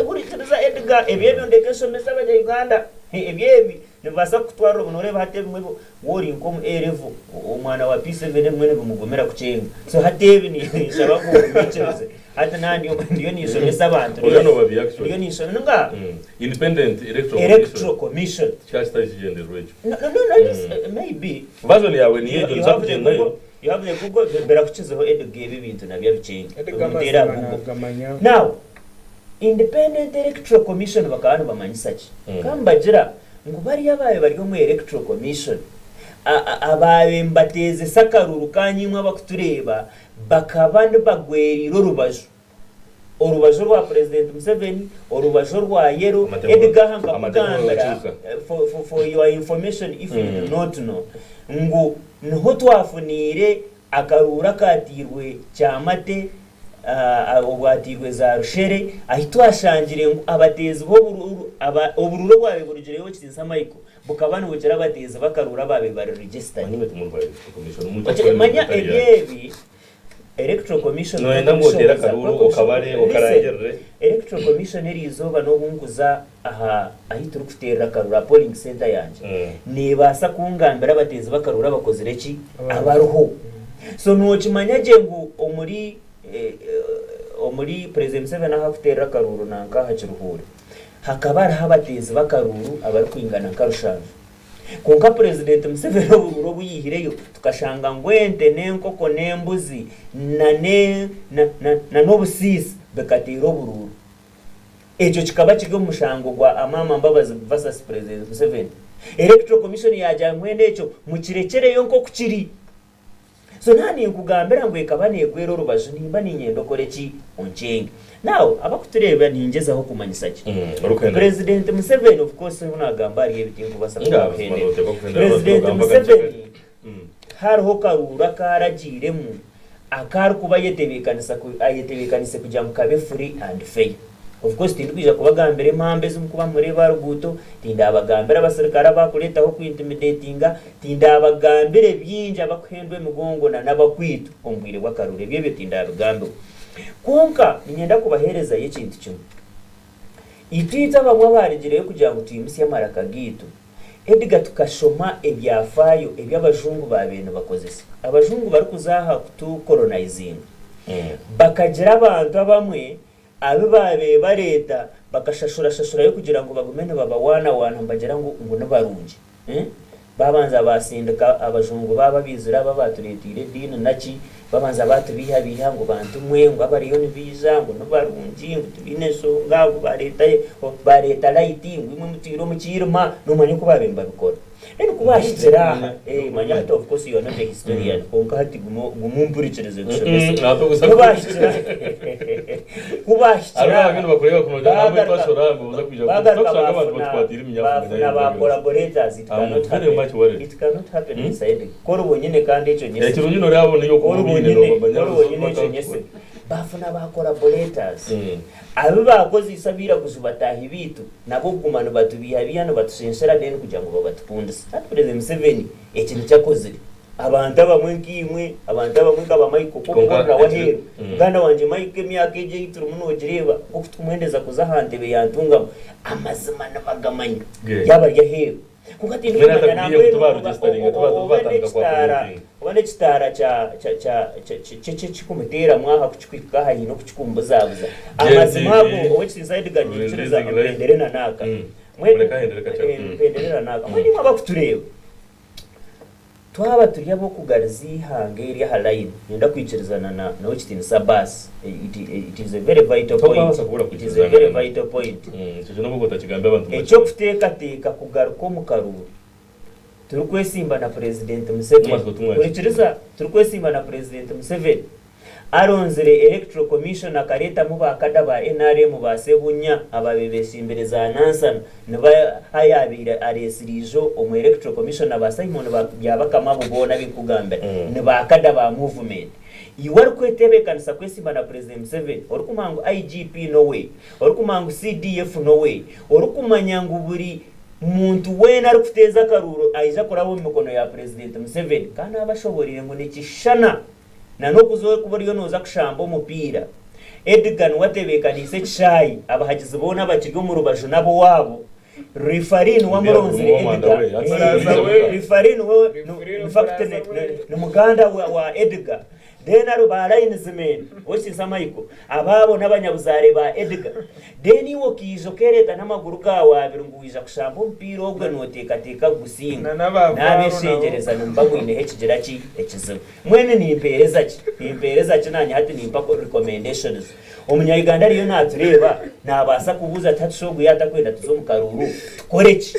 Hurikiriza Edgar ebyo ebyo ndeke nshomese abanya Uganda ebyo ebi nibibaasa kukutwarira obu noreeba hati ebimwe Wori nk'omu A level, omwana wa P7 ebimwe nibimugumira kukyenga. So hati ebi ninshaba ngu obiikirize. Hati na ndiyo ninshomesa abantu. Oriyo nobabiha actually. Ndiyo ninshomesa nga Independent Electoral Electoral Commission. Kikaba kitari kigyendererwa ekyo. No, no, no, no, mm. Maybe. Version yawe niyo egyo niza kugyendayo. You have the Google, birakukizeho Edgar ebi ebintu nabyo abikyenge. Omuteera aha Google. Now, Independent Electoral Commission bakaba nibamanyisa ki? Ka nibagira ngu bariya abaabaire bari omu Electoral Commission, abaabaire nibateezesa akaruuru kaanyu imwe abakutureeba, bakaba nibagweriire orubaju. Orubaju orwa Purezidenti Museveni, orubaju orwa yellow. Edgar aha nkakugambira, for your information if you do not know, ngu. Niho twafuniire akaruuru akaatiirwe Kyamate, obwatiirwe za Rushere, ahi twashangire ngu abateezi b'oburuuru, oburuuru obwabaire burugireyo Owekitiinisa Michael bukaba nibukira abateezi b'akaruuru abaabaire bari registered. Manya ebyo ebi Electoral Commission Noyenda ngu oteere akaruuru okabare okarangirire? Electoral Commission eriizooba n'obu nkuza aha ahi turikuteerera akaruuru aha polling centre yangye neebaasa kungambira abateezi b'akaruuru abakozire ki? Abariho. So nookimanya gye ngu omuri omuri President Museveni ahu arikuteerera akaruuru nanka aha Kiruhura hakaba hariho abateezi b'akaruuru abarikwingana nka rushanju. Kwonka Purezidenti Museveni oburuuru obu yaihireyo tukashanga ngu ente n'enkoko n'embuzi na n'obusiisi bikateera oburuuru. Ekyo kikaba kiri omu mushango gwa Amama Mbabazi vs Purezidenti Museveni. Electoral Commission yaagira ngu mbwenu ekyo mukirekyereyo nk'oku kiri. So naaba ninkugambira ngu ekaba neegwera orubaju nimba niinyenda okore ki? Onkyenge. Now abakutureeba ningyezaho kumanyisa ki? President Museveni of course obu naagamba ahari ebi tinkubaasa kuhendera. President Museveni tihariho karuuru aku aragiiremu aku arikuba ayetebeekanisa ayetebeekaniise kugira ngu kabe free and fair. Of course tindikwija kubagambira emambo ezi mukuba nimureeba aha ruguuto, tindabagambira abasirikare abakureetaho ku intimidatinga, tindabagambire bingi abakuhendwa emigongo na n'abakwitwa omu bwire bw'akaruru, ebyo ebyo tindabigambeho. Kwonka niinyenda kubaheerezayo ekintu kimwe. Itwe itwe abamwe abaarigireyo kugira ngu twimutsye amaraka gaitu, Edgar tukashoma ebyafaayo ebi abajungu baabaire nibakozesa. Abajungu barikuza aha kutu colonizinga, bakagira abantu abamwe Abu baabaire bareeta bakashashurashashurayo kugira ngu bagume nibabawaanawaana nibagira ngu ngu ni barungi. Baabanza baasindika abajungu baabo abaizire aba abaatureeteire ediini naki, babanza baatubeihabeiha ngu bantu mwe ngu abariyo nibaija ngu ni barungi ngu tibaine nshonga ngu baareeta baareeta light ngu imwe mutwire omu kiirima, noomanya oku baabaire nibabikora. Then ku baahikire aha, manya hati of course you are not a historian kwonka hati guma guma ompurikirize nkushomese. Ku baahikire aha, ku baahikire aha, baagaruka baagaruka baafuna baafuna ba collaborators it cannot happen, it cannot happen inside ku oriba onyine kandi ekyo nyesire, ku oriba onyine ku oriba onyine ekyo nyesire, baafuna ba collaborators abu baakozeise abairaguju bataahi baitu. Nabo kuguma nibatubeihabeiha nibatushenshera then kugira ngu babatukundise. Hati President Museveni eki nikyo akozire. Abantu abamwe nkaimwe, abantu abamwe nka ba Michael ku okuhurira we aheeru, muganda wangye Michael emyaka egi ei turimu nogireeba nk'oku tukumwendeza kuza aha ntebe ya Ntungamo, amazima nibagamanya yaaba ari aheeru. Kwonka tindikumanya nambwenu oba n'ekitaara ky'ekikumuteeramu aha kukikuhika aha haine oku kikumubuzabuza. Amazima ago Ow'ekitiinisa Edgar niinyikiriza mpendere na n'aka. Mpendere na n'aka. Mbwenu imwe abakutureeba, Twaba turi ab'okugariza eihanga eri aha layini, niinyenda kwikirizana na Ow'ekitiinisa Abbas, it is a very vital point, it is a very vital point. Eky'okuteekateeka kugaruka omu karuuru turikwesimba na Purezidenti Museveni, hurikiriza, turikwesimba na Purezidenti Museveni, Aronzire Electoral Commission akareetamu ba kada ba nrm ba Ssebunya abaabaire beesimbire za Nansana nibo ayaabaire areetsire ijo omu Electoral Commission na ba Simon Byabakama abo boona abu nkugambira ni ba kada ba movement. Iwe arikwetebeekanisa kwesimba na President Museveni orikumanya ngu IGP n'owe, orikumanya ngu CDF n'owe, orikumanya ngu buri muntu weena arikuteeza akaruuru aija kuraba omu mikono ya President Museveni kandi naabashoboreire ngu nikishushana Na n'okuza orikuba oriyo nooza kushamba omupiira. Edgar niwe atebeekaniise ekishaayi, abahagizi boona abakiri omu rubaju n'ab'owaabo. Referee niwe amuronzire Edgar. Referee niwe, in fact ni muganda wa Edgar. Then hariho ba linesmen, ow'ekitiinisa Michael, abaabo n'abanyabuzaare ba Edgar. Then iwe okaija okeereeta n'amaguru gaawe abiri ngu waija kushamba omupiira ogwe nooteekateeka kugusinga. Naabeshengyereza nimuba mwineho ekigira ki? Ekizibu. Mbwenu nimpeereza ki? Nimpeereza ki naanye hati nimpa recommendations. Omunya-Uganda ariyo naatureeba naabaasa kubuuza ati hati shi ogu yaaba atakwenda tuze omu karuuru tukore ki?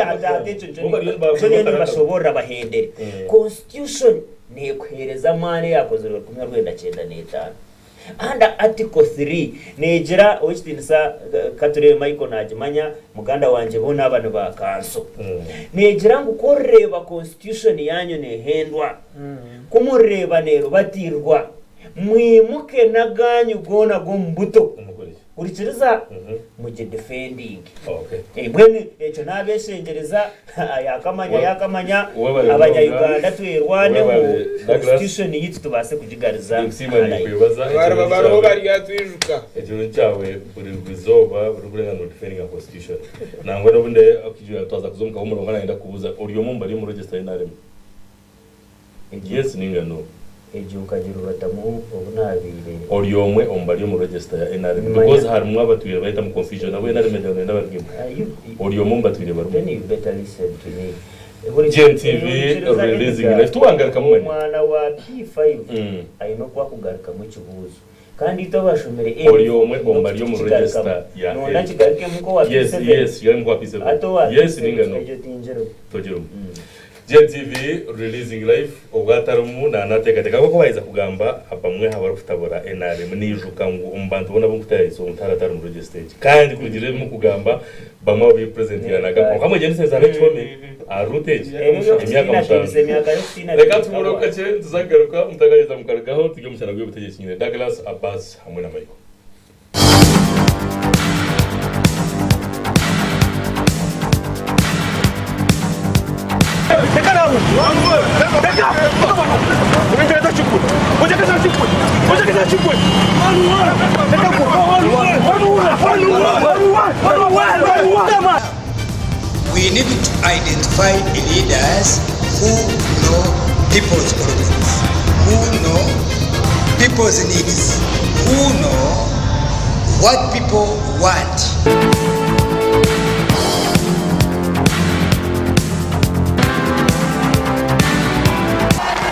Hati ekyo nikyo ndiyo nimbashoboorora bahendere. Constitution neekuheereza amaani eyaakozirwe 1995. Under article 3 negira owekitiinisa katureebe Michael nagimanya muganda wangye boona aba ni ba kanso. Negira ngu ku orireeba constitution yanyu nehendwa, ku murireeba nerubatiirwa, mwimuke n'agaanyu goona g'omu buto. Hurikiriza mugi defendinge. Mbwenu ekyo nabeshengyereza yakamanya yakamanya abanya Uganda twerwaneho constitution yitu tubase kugigariza Ninkusiima ninkwebaza Abariba bariho baryatwijuka. Ekirungi kyawe buri rizooba buri kurenga no defendinga constitution. Nangwa n'obundi twaza kuza omu kahumuro nkaba nayenda kukubuuza ori omwe omu bari omu register ya NRM? Yes ninga no. Egyo nkagirubatamu obu nabaire. Ori omwe omu bari omu register ya nrm because harimu abatwire bayeta mu confusion abu nrm egira ngu nenda barugemu. Ori omwe omu batwire barimu. Then you better listen to me. GNTV releasing life tiwangarukamu manya. Omwana wa P5 aine oku akugarukamu ekibuuzo. Kandi itwe abashomire A Ori omwe omu bari omu register ya Nonda A. nkigarukemu nk'owa Yes, P7. yes, kigarukemu nk'owa P7. Hati owa Yes P7 ninga no. egyo tingirimu. Togirimu. GNTV Releasing Life obwo atarimu nanateekateeka ahabw'okuba baheza kugamba bamwe aha barikutabura nrm naijuka ngu omu bantu boona abu nkutayaayisa omuntu hariho atari mu register egi kandi kurugiirira ebi murikugamba bamwe abu purezidenti yaanagamba kwonka mwegyendesereze hariho ekihome aha route egi emyaka mushanju Reka tuhumure kakye tuze kugaruka mutakagyeza mukarugaho turi omu mushana gw'eby'obutegyeki nyine Douglas Abbas hamwe na Michael. We need to identify leaders who know people's problems, who know people's needs, who know what people want.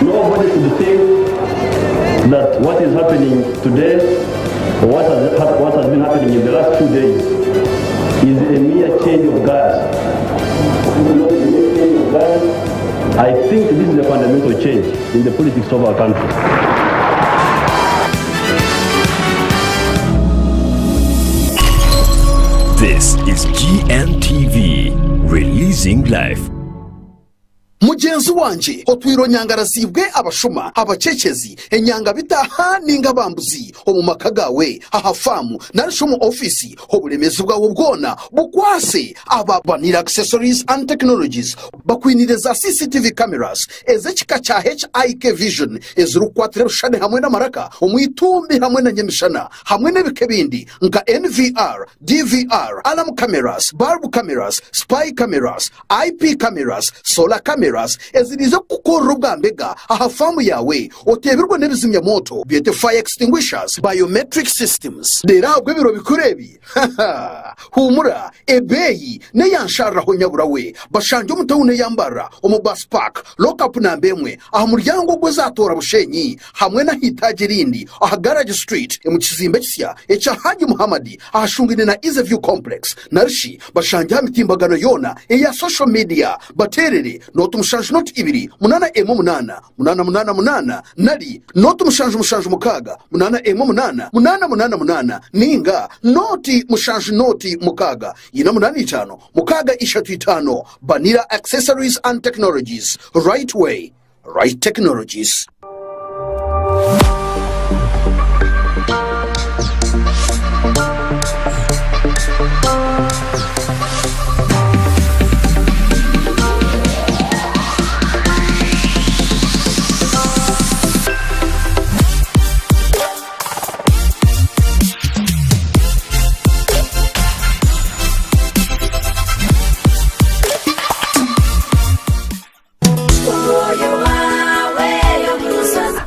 Nobody should think that what is happening today or what has, what has been happening in the last few days is a mere change of guard. Not a mere change of guard. I think this is a fundamental change in the politics of our country. This is GNTV, releasing life. Mugyenzi wangye, otwire onyangaraziibwe abashuma, abacekyezi, enyangabitaaha nainga abambuzi omu maka gaawe, aha faamu nari shi omu ofiisi. Oburemeezi bwawe bwona bukwase aba Banira Accessories and Technologies bakwiniire za CCTV cameras ez'ekika kya HIK Vision ezirikukwatira ebishushani hamwe n'amaraka omu itumbi hamwe na nyemishana hamwe n'ebika ebindi nka NVR, DVR, alarm cameras, bulb cameras, spy cameras, IP cameras, solar cameras eziriize kukukorera obwa mbega aha faamu yaawe oteebirwe n'ebizimya mwoto byete fire extinguishers, biometric systems. Reero ahabw'ebiro bikuru ebi, haha, huumura, ebeeyi n'eya nshariraho nyabura we. Bashangye omu tauni eya Mbarara omu bus park, lock up namba emwe aha muryango ogw'eza Toora Bushenyi hamwe n'aha itaagi erindi aha Garage Street omu kizimbe ekisya ekya Hajji Muhammad ahashungaine na Easy View Complex narishi bashangye aha mitimbagano yoona eya social media bateerere nooti mushanju nooti ibiri munaana emwe munaana munaana munaana munaana nari nooti mushanju mushanju mukaaga munaana emwe munaana munaana munaana munaana ninga nooti mushanju nooti mukaaga ina munaana itaano mukaaga ishatu itaano Banira Accessories and Technologies, right way, right technologies.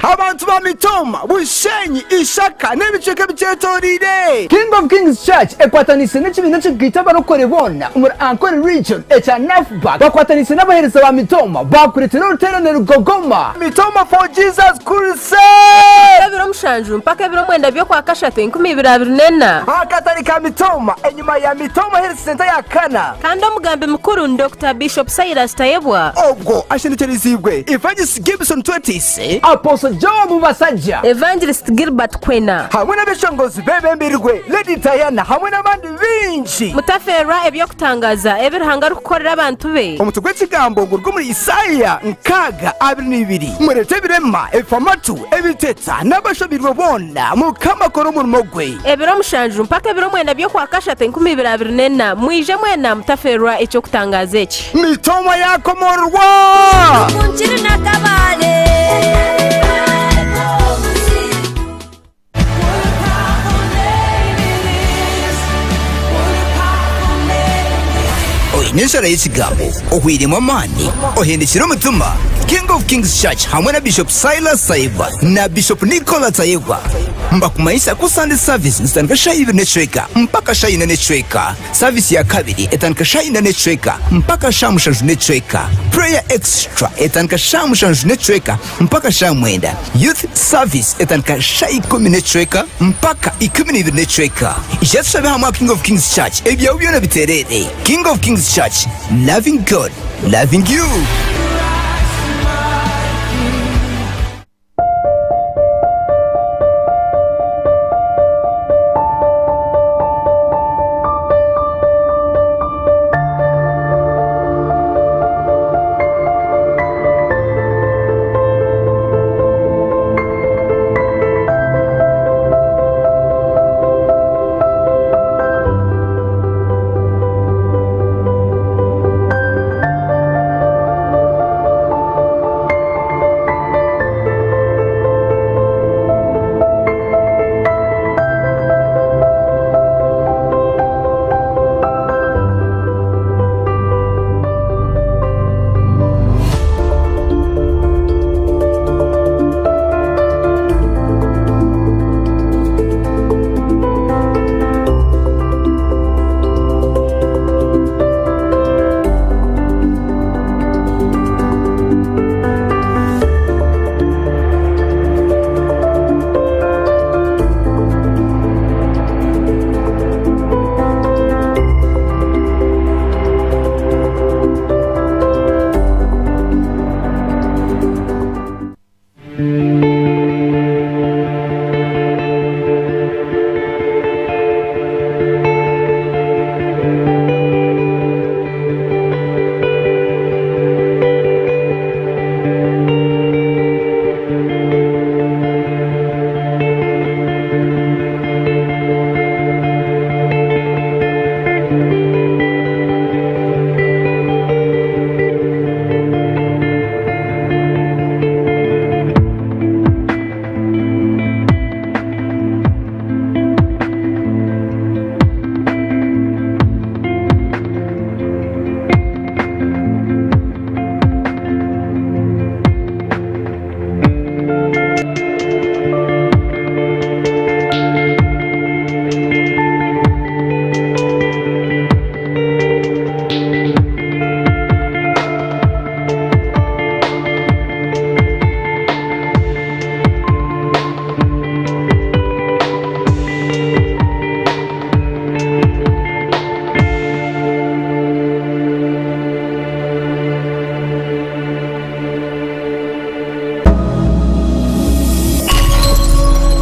Abantu ba Mitooma, Bushenyi, Ishaka n'ebicweka ebikyetoreire. King of Kings Church ekwataniise n'ekibiina ekirikugaita abarokore boona omuri Ankole Region ekya NAFBAC bakwataniise n'abaheereza ba Mitooma baakureetera oruteerane rugogoma. Mitooma for Jesus Crusade! mushanju mpaka ebiro mwenda by'Okwakashatu 2024. Aha katare ka Mitooma enyima ya Mitooma Health Centre ya kana. Kandi omugambi mukuru ni Dokita Bishop Silas Tayebwa. Obwo ashendekyeriziibwe Evangelist Gibson Twetiise, Apostle Job Basajja, Evangelist Gilbert Kwena. Hamwe n'abeshongozi bebembirwe Lady Diana hamwe n'abandi baingi. Mutafeerwa eby'okutangaaza ebi Ruhanga arikukorera abantu be. Omutwe gw'ekigambo nguruga omuri Isaaya nkaaga abiri na ibiri, Mureete ebirema, ebifamatu, ebiteta, n'abashobeirwe boona, Mukama akore omurimo gwe. Ebiro mushanju mpaka ebiro mwenda by'Okwakashatu 2024, mwije mwena mutafeerwa eky'okutangaaza eki. Mitooma yaakomororwa! Nkiri na Kabale. Oine enjara y'ekigambo, ohweiremu amaani, ohendekire omutima? King of Kings Church hamwe na Bishop Silas Tayebwa na Bishop Nicola Tayebwa mbakumanyisa ku Sunday service nizitandika shaaha ibiri n'ekicweka mpaka shaaha ina n'ekicweka. Service ya kabiri etandika shaaha ina n'ekicweka mpaka shaaha mushanju n'ekicweka. Prayer extra etandika shaaha mushanju n'ekicweka mpaka shaaha mwenda. Youth service etandika shaaha ikumi n'ekicweka mpaka 12 n'ekicweka. Ija tushabe hamwe aha King of Kings Church ebyawe byona bitereere. King of Kings Church, loving God, loving you.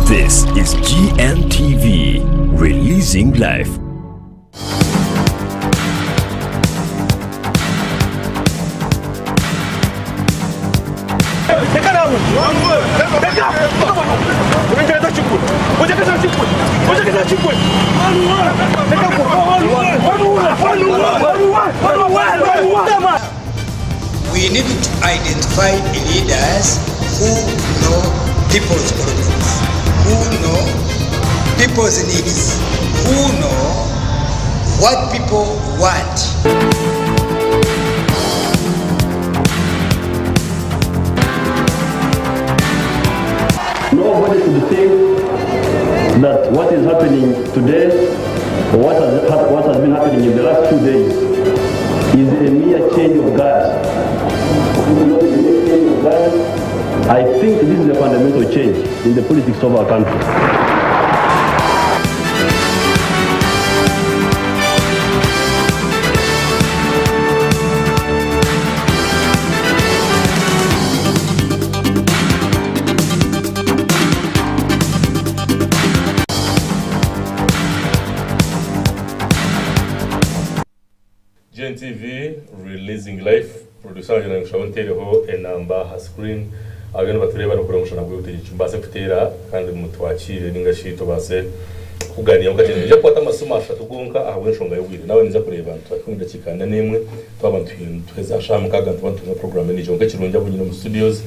This is GNTV, releasing life. We need to identify leaders who know people's problems, who know people's needs, who know what people want. Nobody should think that what is happening today or what has been happening in the last few days is a mere change of guard. It is not a mere change of guard. I think this is a fundamental change in the politics of our country. GNTV Releasing Life producer wangye nangushaho ntereho enamba aha screen abariyo nibatureeba nokureba omushana gw'obutegyeki mubaase kuteera kandi mutwakiire ninga shi tubaase kuganira kakye. Ninyija kukwata amasimu ashatu gonka ahabw'enshonga y'obwire. Naaba ninza kureeba nituhika omu dakiika ana n'emwe twaba nituheza aha shaaha mukaaga nituba nitutunga puroguraamu endiijo. Kwonka ekirungi abu nyine omu studios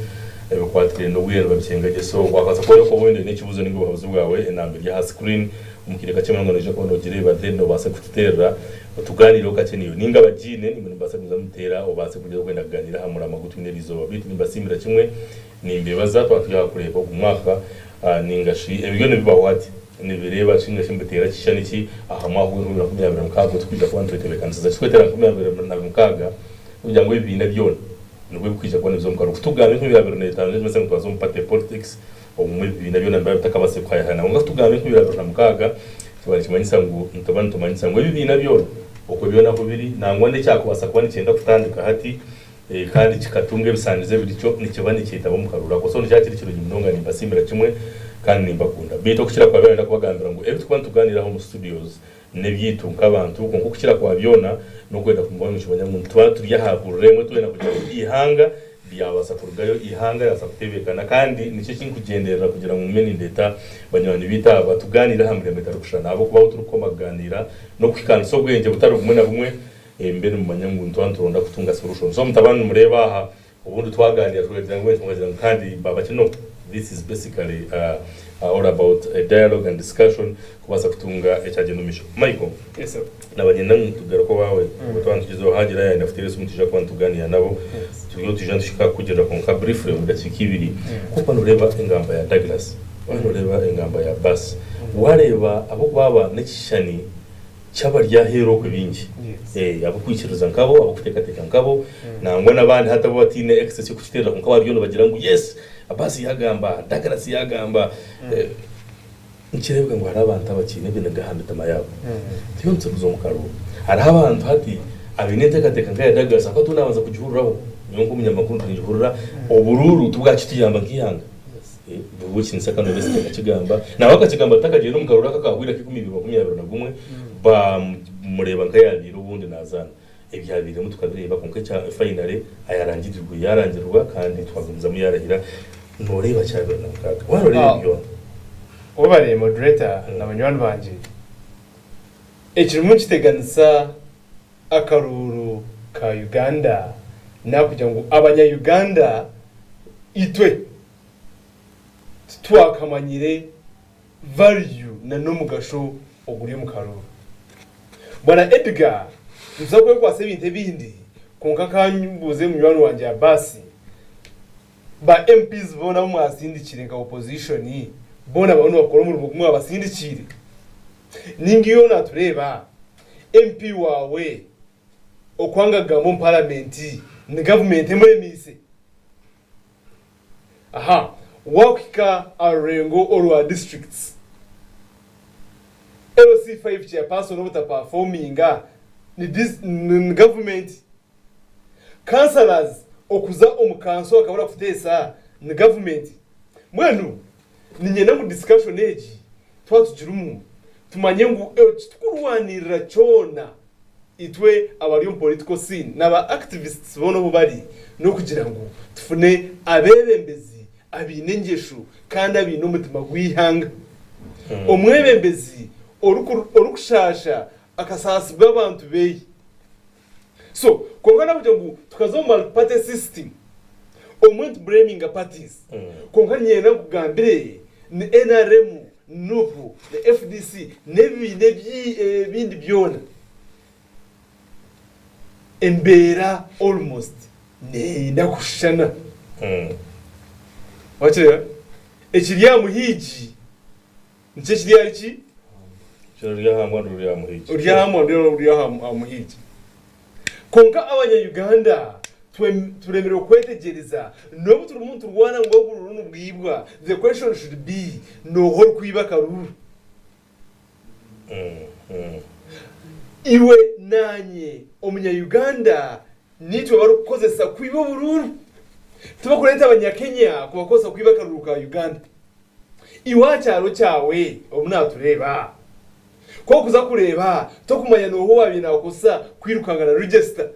ebikwatiraine n'obwire nibabikyenga gye so wabaasa kuba ori oine ekibuuzo ninga obuhabuzi bwawe enamba eri aha screen omu kaire kakye munonga noija kuba nogireeba then obaase kututeerera Tugaanireho kakye naiwe. Nainga abagiine, naimwe nimubaasa kugumizamu muteera obaase kugira okwenda kugaaniira aha murama ogu twine eriizooba. Beitu nimbasiimira kimwe, nimbeebaza. Twaba turi aha kureeba ogu mwaka, nainga shi ebi byona ebibaho hati, nibireeba ki, nainga shi nibiteera kishushani ki aha mwaka gw'enkumi ibiri na makumi abiri na mukaaga ogu turikwija kuba nitwetebeekanisiza. Ekirikweteera nkumi abiri na mukaaga n'okugira ngu ebibiina byona nibwo birikwija kuba nibiza omu karuuru. Ku turikugamba enkumi abiri n'etaano nikimanyisa ngu twaza omu party politics, Obumwe ebibiina byona nibiba bitakabaasire kuhayahayana. Kwonka ku tugamba 2026, kiba nikimanyisa ngu nituba nitumanyisa ngu ebibiina byona okwo byona ahu biri, nangwa n'ekyakubaasa kuba nikyenda kutandika hati kandi kikatunga ebisaanizo ebirikyo, nikiba nikyetaba omu karuuru ako. So nikiba kiri kirungi munonga. Nimbasiimira kimwe kandi nimbakunda. Beitu okukira kwa byona niinyenda kubagambira ngu ebi turikuba nitugaaniiraho omu studios n'ebyaitu nk'abantu, kwonka okukira kwa byona n'okwenda kuguma nikimanya ngu nituba turi aha huriro emwe twena kugira ngu eihanga ryabaasa kurugayo, eihanga ryabaasa kutebeekana kandi nikyo eki nkugyenderera kugira ngu ngume nindeeta banywani baitu aba tugaaniire aha mirembe etarikushushana ahabw'okuba ahu turikukoma kugaaniira n'okuhikaanisa obwengye butari bumwe na bumwe mbe nimumanya ngu nituba nituronda kutunga solution. So mutabani nimureeba aha Obundi twaganira tukagira ngu nkagira ngu kandi baba kino this is basically all about a dialogue and discussion kubaasa kutunga ekyagyenda omu maisho. Michael, Yes sir. naba niinyenda ngu tugaruke owaawe obwo twaba nitugyezaho haagira ayayenda kuteera esimu nitwija kuba nitugaaniira nabo turiyo nitwija nituhika kukugirira kwonka briefly omu dakiika ibiri ku okuba nooreeba engamba ya Douglas waaba nooreeba engamba ya Bass waareeba ahabw'okuba aba n'ekishushani ky'abari aheeru okwe baingi ab'okwikiriza nkabo, ab'okuteekateeka nkabo, nangwa n'abandi hati abu bataine access y'okukiteerera kwonka bariyo nibagira ngu yes, Abbas yaagamba, Douglas yaagamba. Nikireebeka ngu hariho abantu abakiine ebiniga aha mitima yaabo. Turiyo nituza omu karuuru. Hariho abantu hati abaine enteekateeka nk'eya Douglas ahakuba tiwe naabanza kugihuriraho. Nyowe nk'omunyamakuru ningihurira, oburuuru tibwakituyamba nk'eihanga. Buri w'ekitinisa kandi Besigye akakigamba. Nawe akakigamba atakagiire omu karuuru aka akahwire ak'eikumi ibiri makumi abiri na gumwe, baamureeba nka yaabaire obundi naazaana. Ebyabairemu tukabireeba kwonka ekya finally ayarangirirwe yaarangirirwa kandi twagumizamu yaarahira. Nooreeba kyabiri na mukaaga. Waaba nooreeba ebi byona. Webare moderator na banywani bangye. Ekirimu nikiteganisa akaruuru ka Uganda nakugira ngu abanya Uganda itwe titwakamanyire value na n'omugasho oguri omu karuuru. Bwana Edgar nituza kwekwasa ebintu ebindi kwonka kambuuze munywani wangye Abbas, ba MPs boona abu mwasindikire nka opposition boona bariyo nibakora omurimo ogu mwabasindikiire? Ninga iwe natureeba MP waawe okwanga kugamba omu paramenti ni gavumenti emuremiise? Aha wakuhika aha rurengo orwa districts, LC5 chairperson obutapafominga ni gavumenti? Councillors okuza omu kanso bakabura kuteesa ni gavumenti? Mbwenu niinyenda ngu discussion egi twaba tugirimu tumanye ngu ekitukurwanirira kyona itwe abari omu political scene na ba activists boona obu bari n'okugira ngu tufune abeebembezi abaine engyesho kandi abaine omutima gw'eihanga. Omwebembezi orikushaasha akasaasibwa abantu beye. So kwonka nakugira ngu tukaza omu multi-party system, obumwe nitublaminga parties kwonka niinyenda nkugambire ni nrm, nup, na fdc n'ebibiina ebindi byona, embeera almost neyenda kushushana. Wakireeba? Ekiri aha muhiigi Nikyo ekiri ahari ki? Kiri aha mbwa ruri aha muhiigi. Ruri aha mbwa ruri aha muhiigi. Kwonka abanya Uganda Turemirwe kwetegyereza n'obu turimu niturwana ngu obururu nibwibwa, the question should be nooha orikwiba akaruru? Iwe naanye omunya Uganda niitwe barikukozesa kwiba oburuuru. Tibakureeta abanyakenya kubakozesa kwiba akaruru ka Uganda. Iwe aha kyaro kyawe obu naatureeba, ku orikuza kureeba tokumanya nooha owaabaire naakukozesa kwirukanga na register.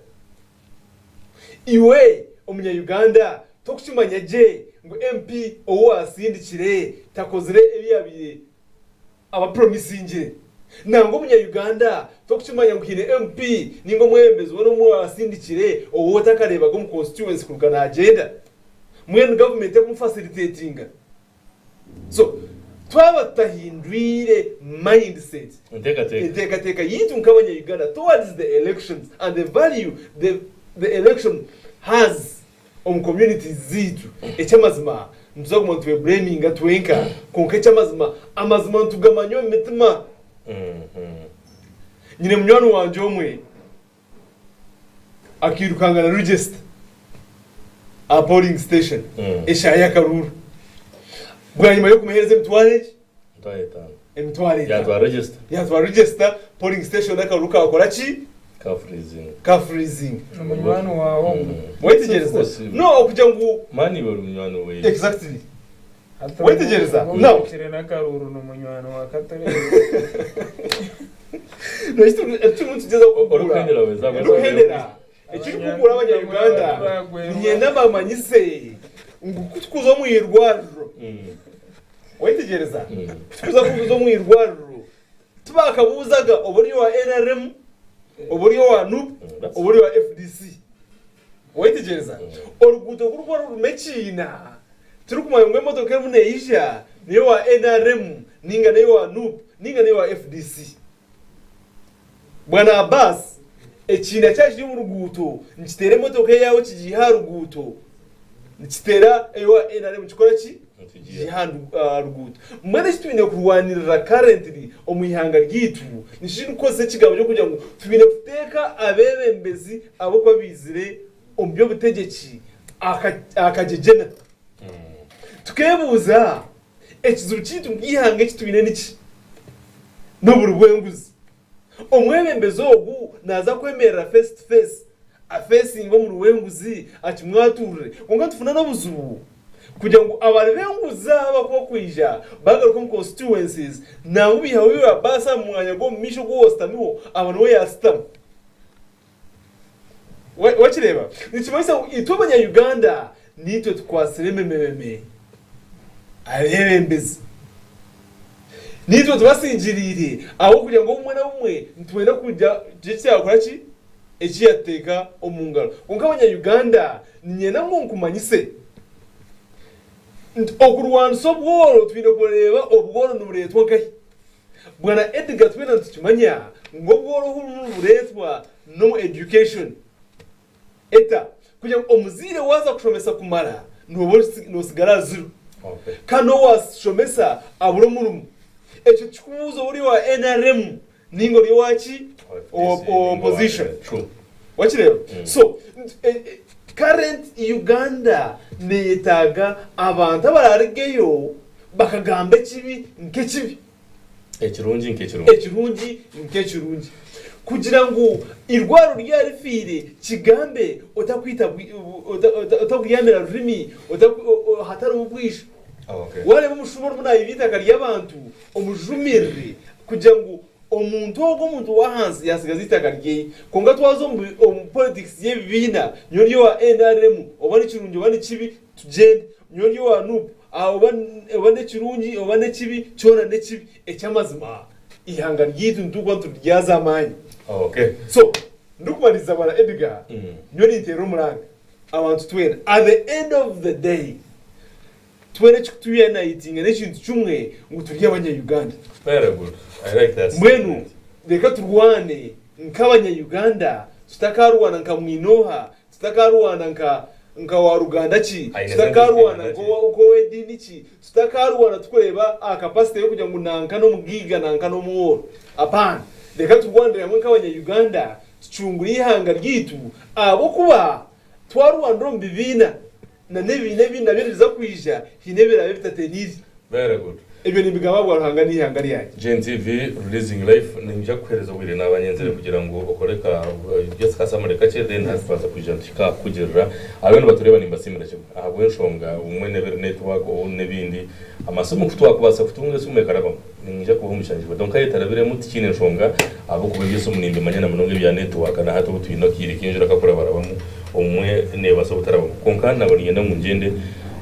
Iwe omunya Uganda tokukimanya gye ngu MP ou wasindikire takozire ebi yabaire aba promisingire? Nangwa omunya Uganda tokukimanya ngu haine MP ninga omwebembezi wena omu wasindikire ou otakarebaga omu constituency kuruga nagyenda? Mbwenu government ekumu facilitatinga? So twaba tutahindwire mindset, Enteekateeka. enteekateeka yaitu nk'abanya Uganda towards the elections and the value the, the election has omu communities zaitu, eky'amazima nituza kuguma nitweblaminga twenka, kwonka eky'amazima, amazima nitugamanya omu mitima. Nyine munywani wangye omwe akairukanga na register aha polling station eshaaha y'akaruuru bwanyima y'okumuheereza emitwaro egi Emitwaro etaano. emitwaro etaano Yatwara register. yatwara register polling station akaruuru kakora ki Ka freezing. ka freezing Munywani waawe ogwo. wetegyereza no okugira ngu Mani iwe ori munywani we. Exactly Wetegyereza? Now. Oibukire n'akaruuru ni munywani wa Katurebe. Ekirimu nikigyezaho kukugura. Orikuhendera weza Ndikuhendera. Ekirikukugura abanya Uganda niinyenda mbamanyise ngu ku turikuza omu irwariro, wetegyereza? Ku turikuza kuza omu irwariro tibakabuuzaga oba ori owa nrm, oba ori owa nup, oba ori owa FDC. Wetegyereza? Oruguuto ku rurikuba rurimu ekiina, tirikumanya ngu emotoka erimu neija n'eyowa nrm ninga n'eyowa nup ninga n'eyowa FDC. Bwana Abbas, ekiina kyaba kiri omu ruguuto nikiteera emotoka eyaawe kigiiha aha ruguuto, nikiteera eyowa nrm nikikora ki? Nikigiiha aha ruguuto. Mbwenu eki twine kurwanirira currently omu ihanga ryaitu nikyo ndikukozesa ekigambo ky'okugira ngu twine kuteeka abeebembezi ahabw'okuba baizire omu by'obutegyeki aha kagyegyena. Tukeebuuza, ekizibu kyaitu nk'eihanga eki twine niki? N'oburi bw'enguzi. Omwebembezi ogu naaza kwemerera face to face afeesinge omuri w'enguzi akimwaturire. Kwonka nitufuna n'obuzibu kugira ngu abari b'enguzi aba ku bakwija bagaruka omu constituencies nangwa baihaho iwe baasi aha mwanya gw'omu maisho ogu woositamiho aba niwe yaasitama. Wakireeba? Nikimanyisa ngu itwe abanya-Uganda niitwe tukwatsire ememememe abeebembezi. Niitwe tubasingiriire ahabw'okugira ngu obumwe na bumwe nitwenda kugira eki kyakora ki? Eki yatuteeka omu ngaro. Kwonka abanya-Uganda niinyenda ngu nkumanyise nti okurwanisa obworo twine kureeba obworo nibureetwa nkahi. Bwana Edgar twena nitukimanya ngu obworo obu nibureetwa n'omu education eta kugira ngu omuzaire waaza kushomesa kumara nooba nosigara aha zero kandi n'owashomesa abura omurimo. Ekyo tikikubuuza oba ori owa nrm ninga ori owa ki? Owa opposition. Wakireeba? So current Uganda neyetaaga abantu abaraarugeyo bakagamba ekibi nk'ekibi. Ekirungi nk'ekirungi. Ekirungi nk'ekirungi. Kugira ngu eirwariro ryaba rifiire kigambe otakwita otakuryamira rurimi hatariho bwija. Waareeba omushuma orimu naiba eitaka ry'abantu omujumirire kugira ngu omuntu ogwo omuntu ow'ahansi yaatsigaza eitaka ryeye. Kwonka twaza omu politics y'ebibiina nyowe ndi owa nrm oba nikirungi oba nikibi tugyende, nyowe ndi owa nup oba n'ekirungi oba n'ekibi kyona n'ekibi. Eky'amazima eihanga ryaitu nituba nituriryaza amaani. So ndikumaririza bwana Edgar, nyowe ninteera omuranga abantu twena at the end of the day twena ekikutuyanayitinga n'ekintu kimwe ngu turi abanya Uganda. Very good. I like that Mbwenu statement. reka turwane nk'abanya Uganda tutakarwana nka mwine oha, tutakarwana nka nka wa ruganda ki, Aine sente tutakarwana zingana ki? nk'ow'ediini ki, tutakarwana tukureeba aha capacity y'okugira ngu nanka n'omugaiga nanka n'omworo. Apana. Reka turwanire hamwe nk'abanya Uganda tucungure eihanga ryaitu ahabw'okuba. Twarwanira omu bibiina na n'ebibiina ebindi nabyo nibiza kwija haine ebiraabe bitatereire. Very good. Ebyo nimbigamba ahabwa Ruhanga n'eihanga ryangye. GNTV Releasing Life ninyija kukuhereza obwire naaba nyenzire kugira ngu okore ka just ka summary kakye then hati twaza kwija nituhika aha kukugirira. Abariyo nibatureeba nimbasiimira kimwe ahabw'enshonga obumwe n'ebiri network obundi n'ebindi. Amasimu ku twakubaasa kutunga esimu ekarabamu niinyija kubaha omugisha ngigwe kwonka etarabiremu tikiine nshonga ahabw'okuba eby'esimu nimbimanya na munonga ebya network na hati obu twine akaire k'enjura kakurabarabamo obumwe neebaasa obutarabamu kwonka naaba niinyenda ngu ngyende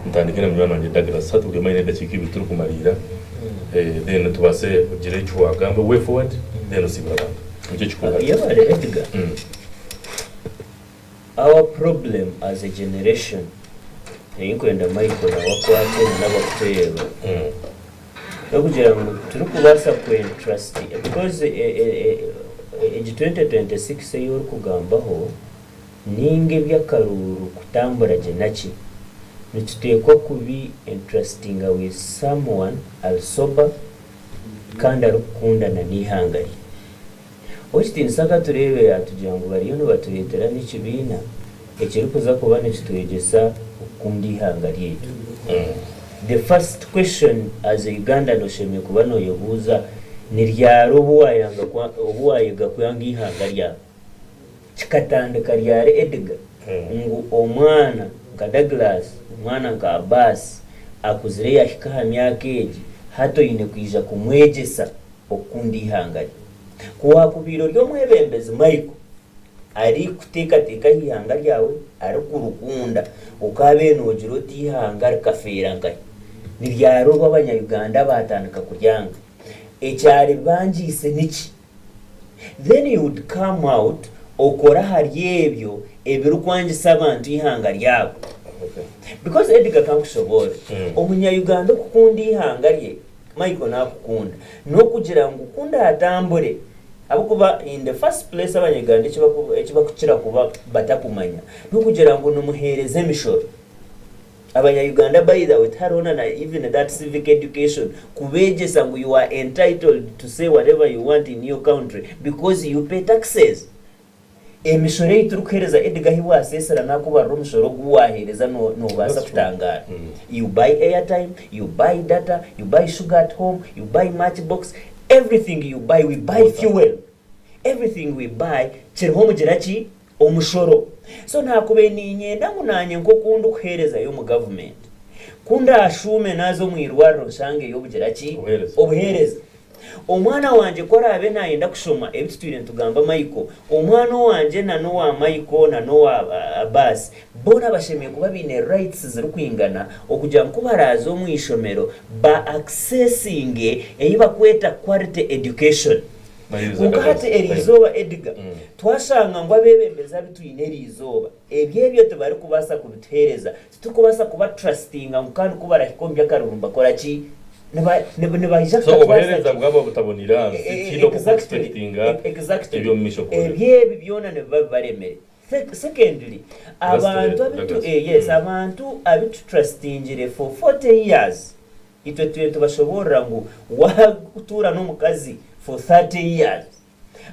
ntandike na munywani wangye Douglas hati buri omwe aine edakiika ibiri turikumariira then tubaase kugira eki waagamba way forward then osiibure abantu nikyo kikuru hati. Yebare Edgar. Our problem as a generation ei nkwenda Michael nawe akwate na n'abakuteeba n'okugira ngu titurikubaasa ku entrust because egi 2026 ei orikugambaho ninga eby'akaruuru kutambura gye naki, nituteekwa kubi entrustinga with someone ari sober kandi arikukundana n'eihanga rye. Ow'ekitiinisa akatureeba yaatugira ngu bariyo nibatureetera n'ekibiina ekirikuza kuba nikitwegyesa okukunda eihanga ryaitu. The first question as a Ugandan oshemereire kuba nooyebuuza ni ryari obu waayanga obu waayega kwanga eihanga ryawe? Kikatandika ryari Edgar ngu omwana nka Douglas, omwana nka Abbas akuzire yaahika aha myaka egi hati oine kwija kumwegyesa okukunda eihanga rye. Ku waakubaire ori omwebembezi Michael, arikuteekateeka aha ihanga ryawe, arikurikunda, okaabaire noogira oti eihanga rikafeera nkahi? Ni ryari obu Abanya-Uganda baatandika kuryanga? Ekyaribangiise niki? Then you would come out okore ahari ebyo ebirikwangisa abantu eihanga ryabo. Because Edgar kankushoboorore, Omunya-Uganda okukunda eihanga rye, Michael nakukunda nokugira ngu ku ndatambure ahabw'okuba in the first place abanyarwanda eki bakukira kuba batakumanya nokugira ngu nimuhereza emishoro. Abanya Uganda by the way tihariho na even that civic education kubegyesa ngu you are entitled to say whatever you want in your country because you pay taxes. Emishoro ei turikuheereza Edgar ahi bwaseesera naakubarira omushoro ogu waaheereza noobaasa kutangaara. You buy airtime, you buy data, you buy sugar at home, you buy match box, everything you buy, we buy fuel, everything we buy kiriho omugira ki? Omushoro. So naakubaire niinyenda ngu naanye nk'oku ndikuheerezayo omu gavumenti, ku ndaashuume naaza omu irwariro nshangeyo obugira ki? Obuheereza. Omwana wangye ku araabe naayenda kushoma ebi tutwire nitugamba Michael, omwana owangye na n'owa Michael na n'owa Abbas boona bashemereire kuba baine rights zirikwingana okugira ngu ku baraaze omu ishomero ba accessinge ei bakweta quality education. Kwonka hati eriizooba Edgar, twashanga ngu abeebembezi abu twine eriizooba ebyo ebyo tibarikubaasa kubituheereza, titurikubaasa kuba trustinga ngu kandi ku barahika omu by'akaruru nibakora ki? Nibaija So obuheereza bwaba butaboniire ahansi tihaine oku okuexpectinga Exactly. eby'omu maisho kuhurira. Ebyo ebi byona nibiba bibaremire. Secondly, abantu abitu eh, yes, abantu abitutrustingire for 40 years, itwe turiyo nitubashoboorora ngu waatuura n'omukazi for 30 years,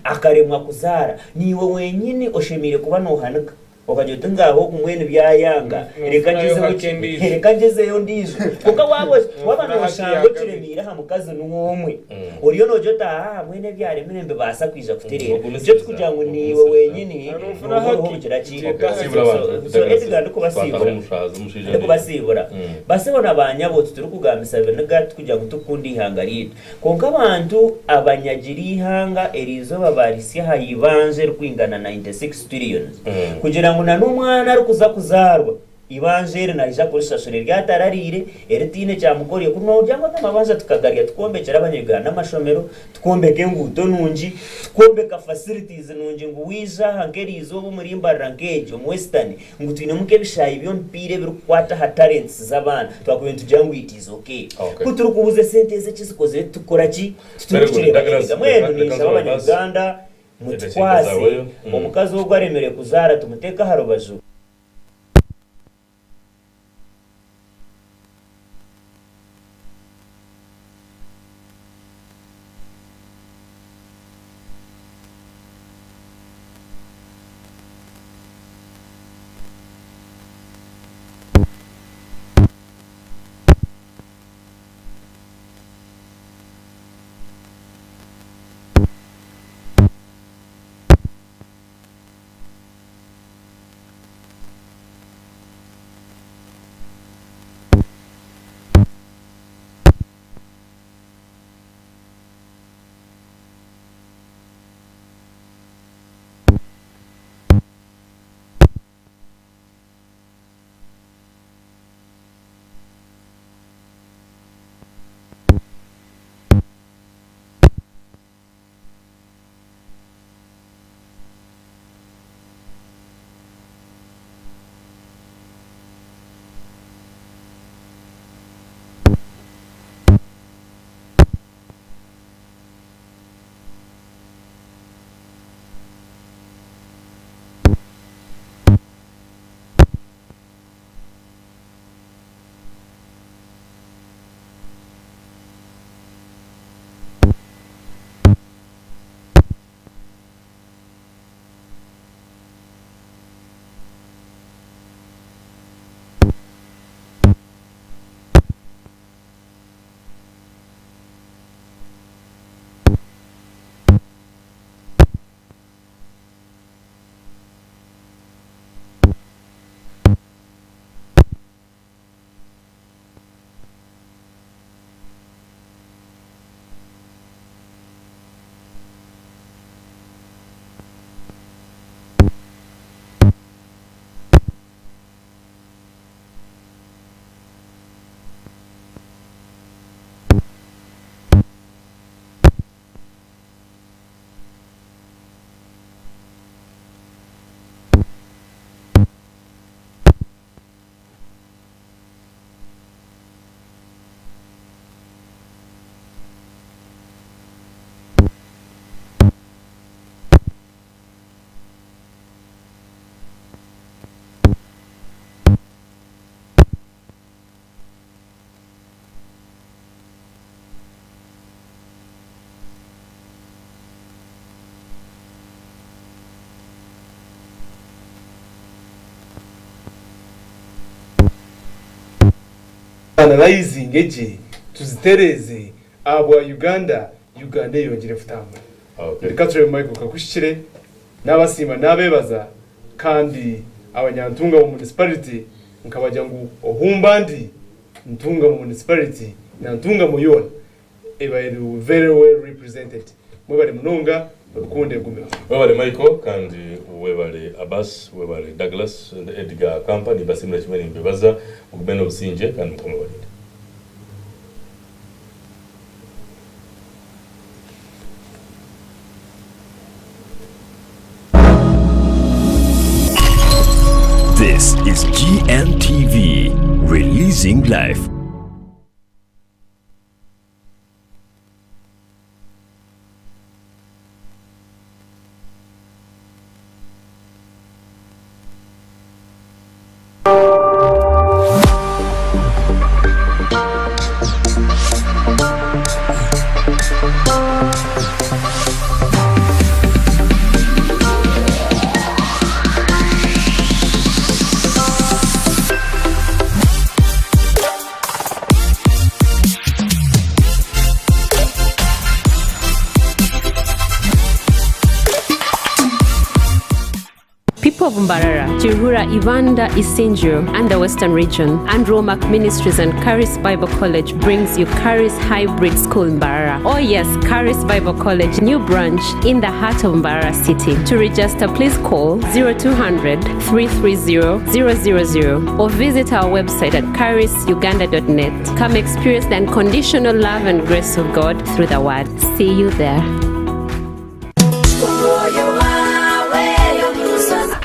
Akaremwa kuzaara. Niiwe wenyini oshemeire kuba nohanika okagira oti ngaaha ogu mbwenu byayanga reka Nofunayo ngyezeho haki ki endiijo. reka ngyezeyo ondiijo. Kwonka waaba waaba Nofuna haki noshanga ya kabiri. okiremiire aha mukazi niwe omwe oriyo noogira oti ahaa mbwenu ebyaremire nibibaasa kwija kutereera. Nikyo Nogumisiriza, tukugira ngu niiwe nogumisiriza. wenyini Na nofuna nooba oriho haki obugira ki ngyeta Okay, haki. siibura abantu. So so Douglas, Edgar twataho ndikubasiibura. omushaija omushaija ondiijo. Ndikubasiibura. Basebo na banyabo titurikugambisa biniga tukugira ngu tukukunda eihanga ryaitu. Kwonka abantu abanyagire eihanga eriizooba baarihitsya aha ibanja erikwingana 96 trillions kugira ngu na n'omwana arikuza kuzaarwa eibanja eri naija kurishashura eri atarariire, eritaine kyamukorire. Kuri noogira ngu aga amabanja tukagarya tukombekyera abanya-Uganda amashomero, tukombeka enguuto nungi, tukombeka facilities nungi ngu waija aha nk'eriizooba omuri Mbarara nk'egi omu Western ngu twinemu nk'ebishaayi by'omupiira ebirikukwata aha talents z'abaana, twakubaire nitugira ngu it is okay. Okay. Ku turikubuuza esente ezi eki zikozire titukora ki? Very good. Titurikukireeba. Douglas, Erega mbwenu reka ninshaba nzire basi. Abanya-Uganda Edakiika mutwaze, zaaweyo. omukazi ogu aremire kuzaara tumuteeke aha rubaju. Analyzinge gye tuzitereeze ahabwa Uganda, Uganda eyongyere kutambura. Reka turebe Michael Kakuhikire, nabasiima nabebaza kandi abanyantungamo municipality nkabagira ngu ohumba ndi Ntungamo municipality na Ntungamo yoona eba eri very well represented. Mwebare munonga, rukundo egumeho. Webale Michael kandi webale Abbas, webale Douglas and Edgar Kampa nimbasiimira kimwe nimbebaza. Mugume n'obusingye kandi Mukama abarinde. This is GNTV, releasing life. People of Mbarara, Kiruhura, Ibanda, Isingiro, and the Western Region, Andrew Wommack Ministries and Charis Bible College brings you Charis Hybrid School Mbarara. Oh yes, Charis Bible College, new branch in the heart of Mbarara City. To register, please call 0200 330 000 or visit our website at charisuganda.net. Come experience the unconditional love and grace of God through the Word. See you there.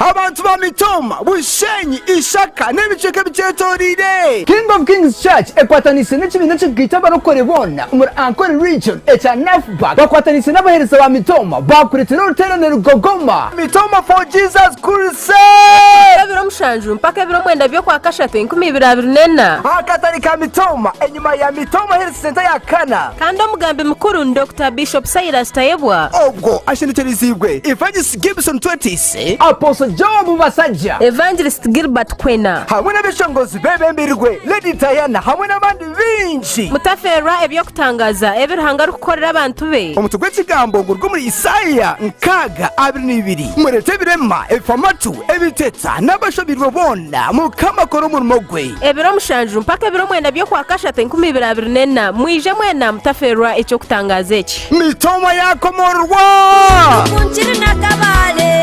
Abantu ba Mitooma, Bushenyi, Ishaka n'ebicweka ebikyetoreire. King of Kings Church ekwataniise n'ekibiina ekirikugaita abarokore boona omuri Ankole Region ekya NAFBAC bakwataniise n'abaheereza ba Mitooma baakureetera oruteerane rugogoma. Mitooma for Jesus Crusade! Ebiro mushanju mpaka ebiro mwenda by'Okwakashatu 2024. Aha katare ka Mitooma enyima ya Mitooma Health Centre ya kana. Kandi omugambi mukuru ni Dokita Bishop Silas Tayebwa. Obwo ashendekyereziibwe Evangelist Gibson Twetiise, Apostle Job Basajja, Evangelist Gilbert Kwena. Hamwe n'abeshongozi bebembirwe Lady Diana hamwe n'abandi baingi. Mutafeerwa eby'okutangaaza ebi Ruhanga arikukorera abantu be. Omutwe gw'ekigambo guri omuri Isaaya nkaaga 22, Mureete ebirema, ebifamatu, ebiteta, n'abashobeirwe boona, Mukama akore omurimo gwe. Ebiro mushanju mpaka ebiro mwenda by'Okwakashatu 2024, mwije mwena mutafeerwa eky'okutangaaza eki. Mitooma yaakomororwa! Rukunkiri na Kabale.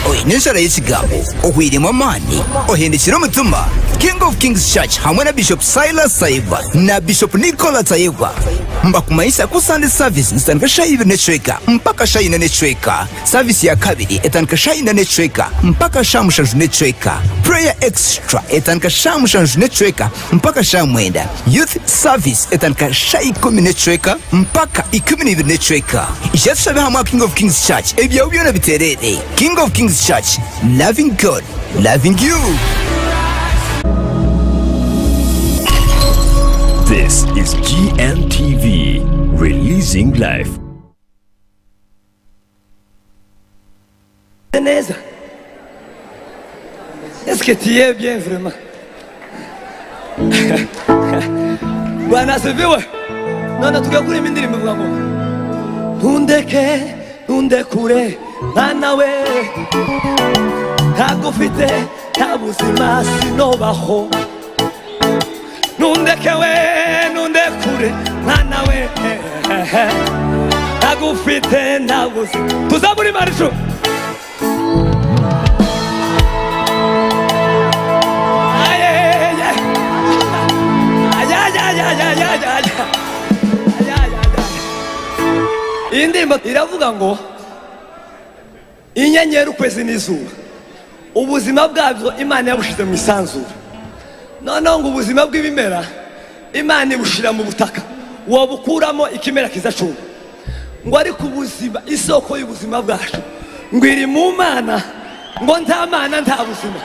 Oine enjara y'ekigambo, ohweiremu amaani, ohendekire omutima? King of Kings Church hamwe na Bishop Silas Tayebwa na Bishop Nicola Tayebwa nibakumanyisa ku Sunday service nizitandika shaaha ibiri n'ekicweka mpaka shaaha ina n'ekicweka. Service ya kabiri etandika shaaha ina n'ekicweka mpaka shaaha mushanju n'ekicweka. Prayer extra etandika shaaha mushanju n'ekicweka mpaka shaaha mwenda. Youth service etandika shaaha ikumi n'ekicweka mpaka 12 n'ekicweka. Ija tushabe hamwe aha King of Kings Church ebyawe byona bitereere. King of Kings Church, loving God, loving you. This is GNTV, releasing life. Neza Est-ce que tu es bien vraiment? Bwana asifiwe. None tugiye kuririmba indirimbo ivuga ngo ntundeke ntundekure mwana we ntagufite nta buzima sinobaho ntundeke we ntundekure mwana we ntagufite nta buzima tuzamure imana ijuru Iyi ndirimbo iravuga ngo inyenyeri ukwezi n'izuba ubuzima bwabyo Imana yabushize mu isanzure noneho ngo ubuzima bw'ibimera Imana ibushira mu butaka wabukuramo ikimera kizacuma ngo ariko ubuzima isoko y'ubuzima bwacu ngo iri mu Mana ngo nta Mana nta buzima.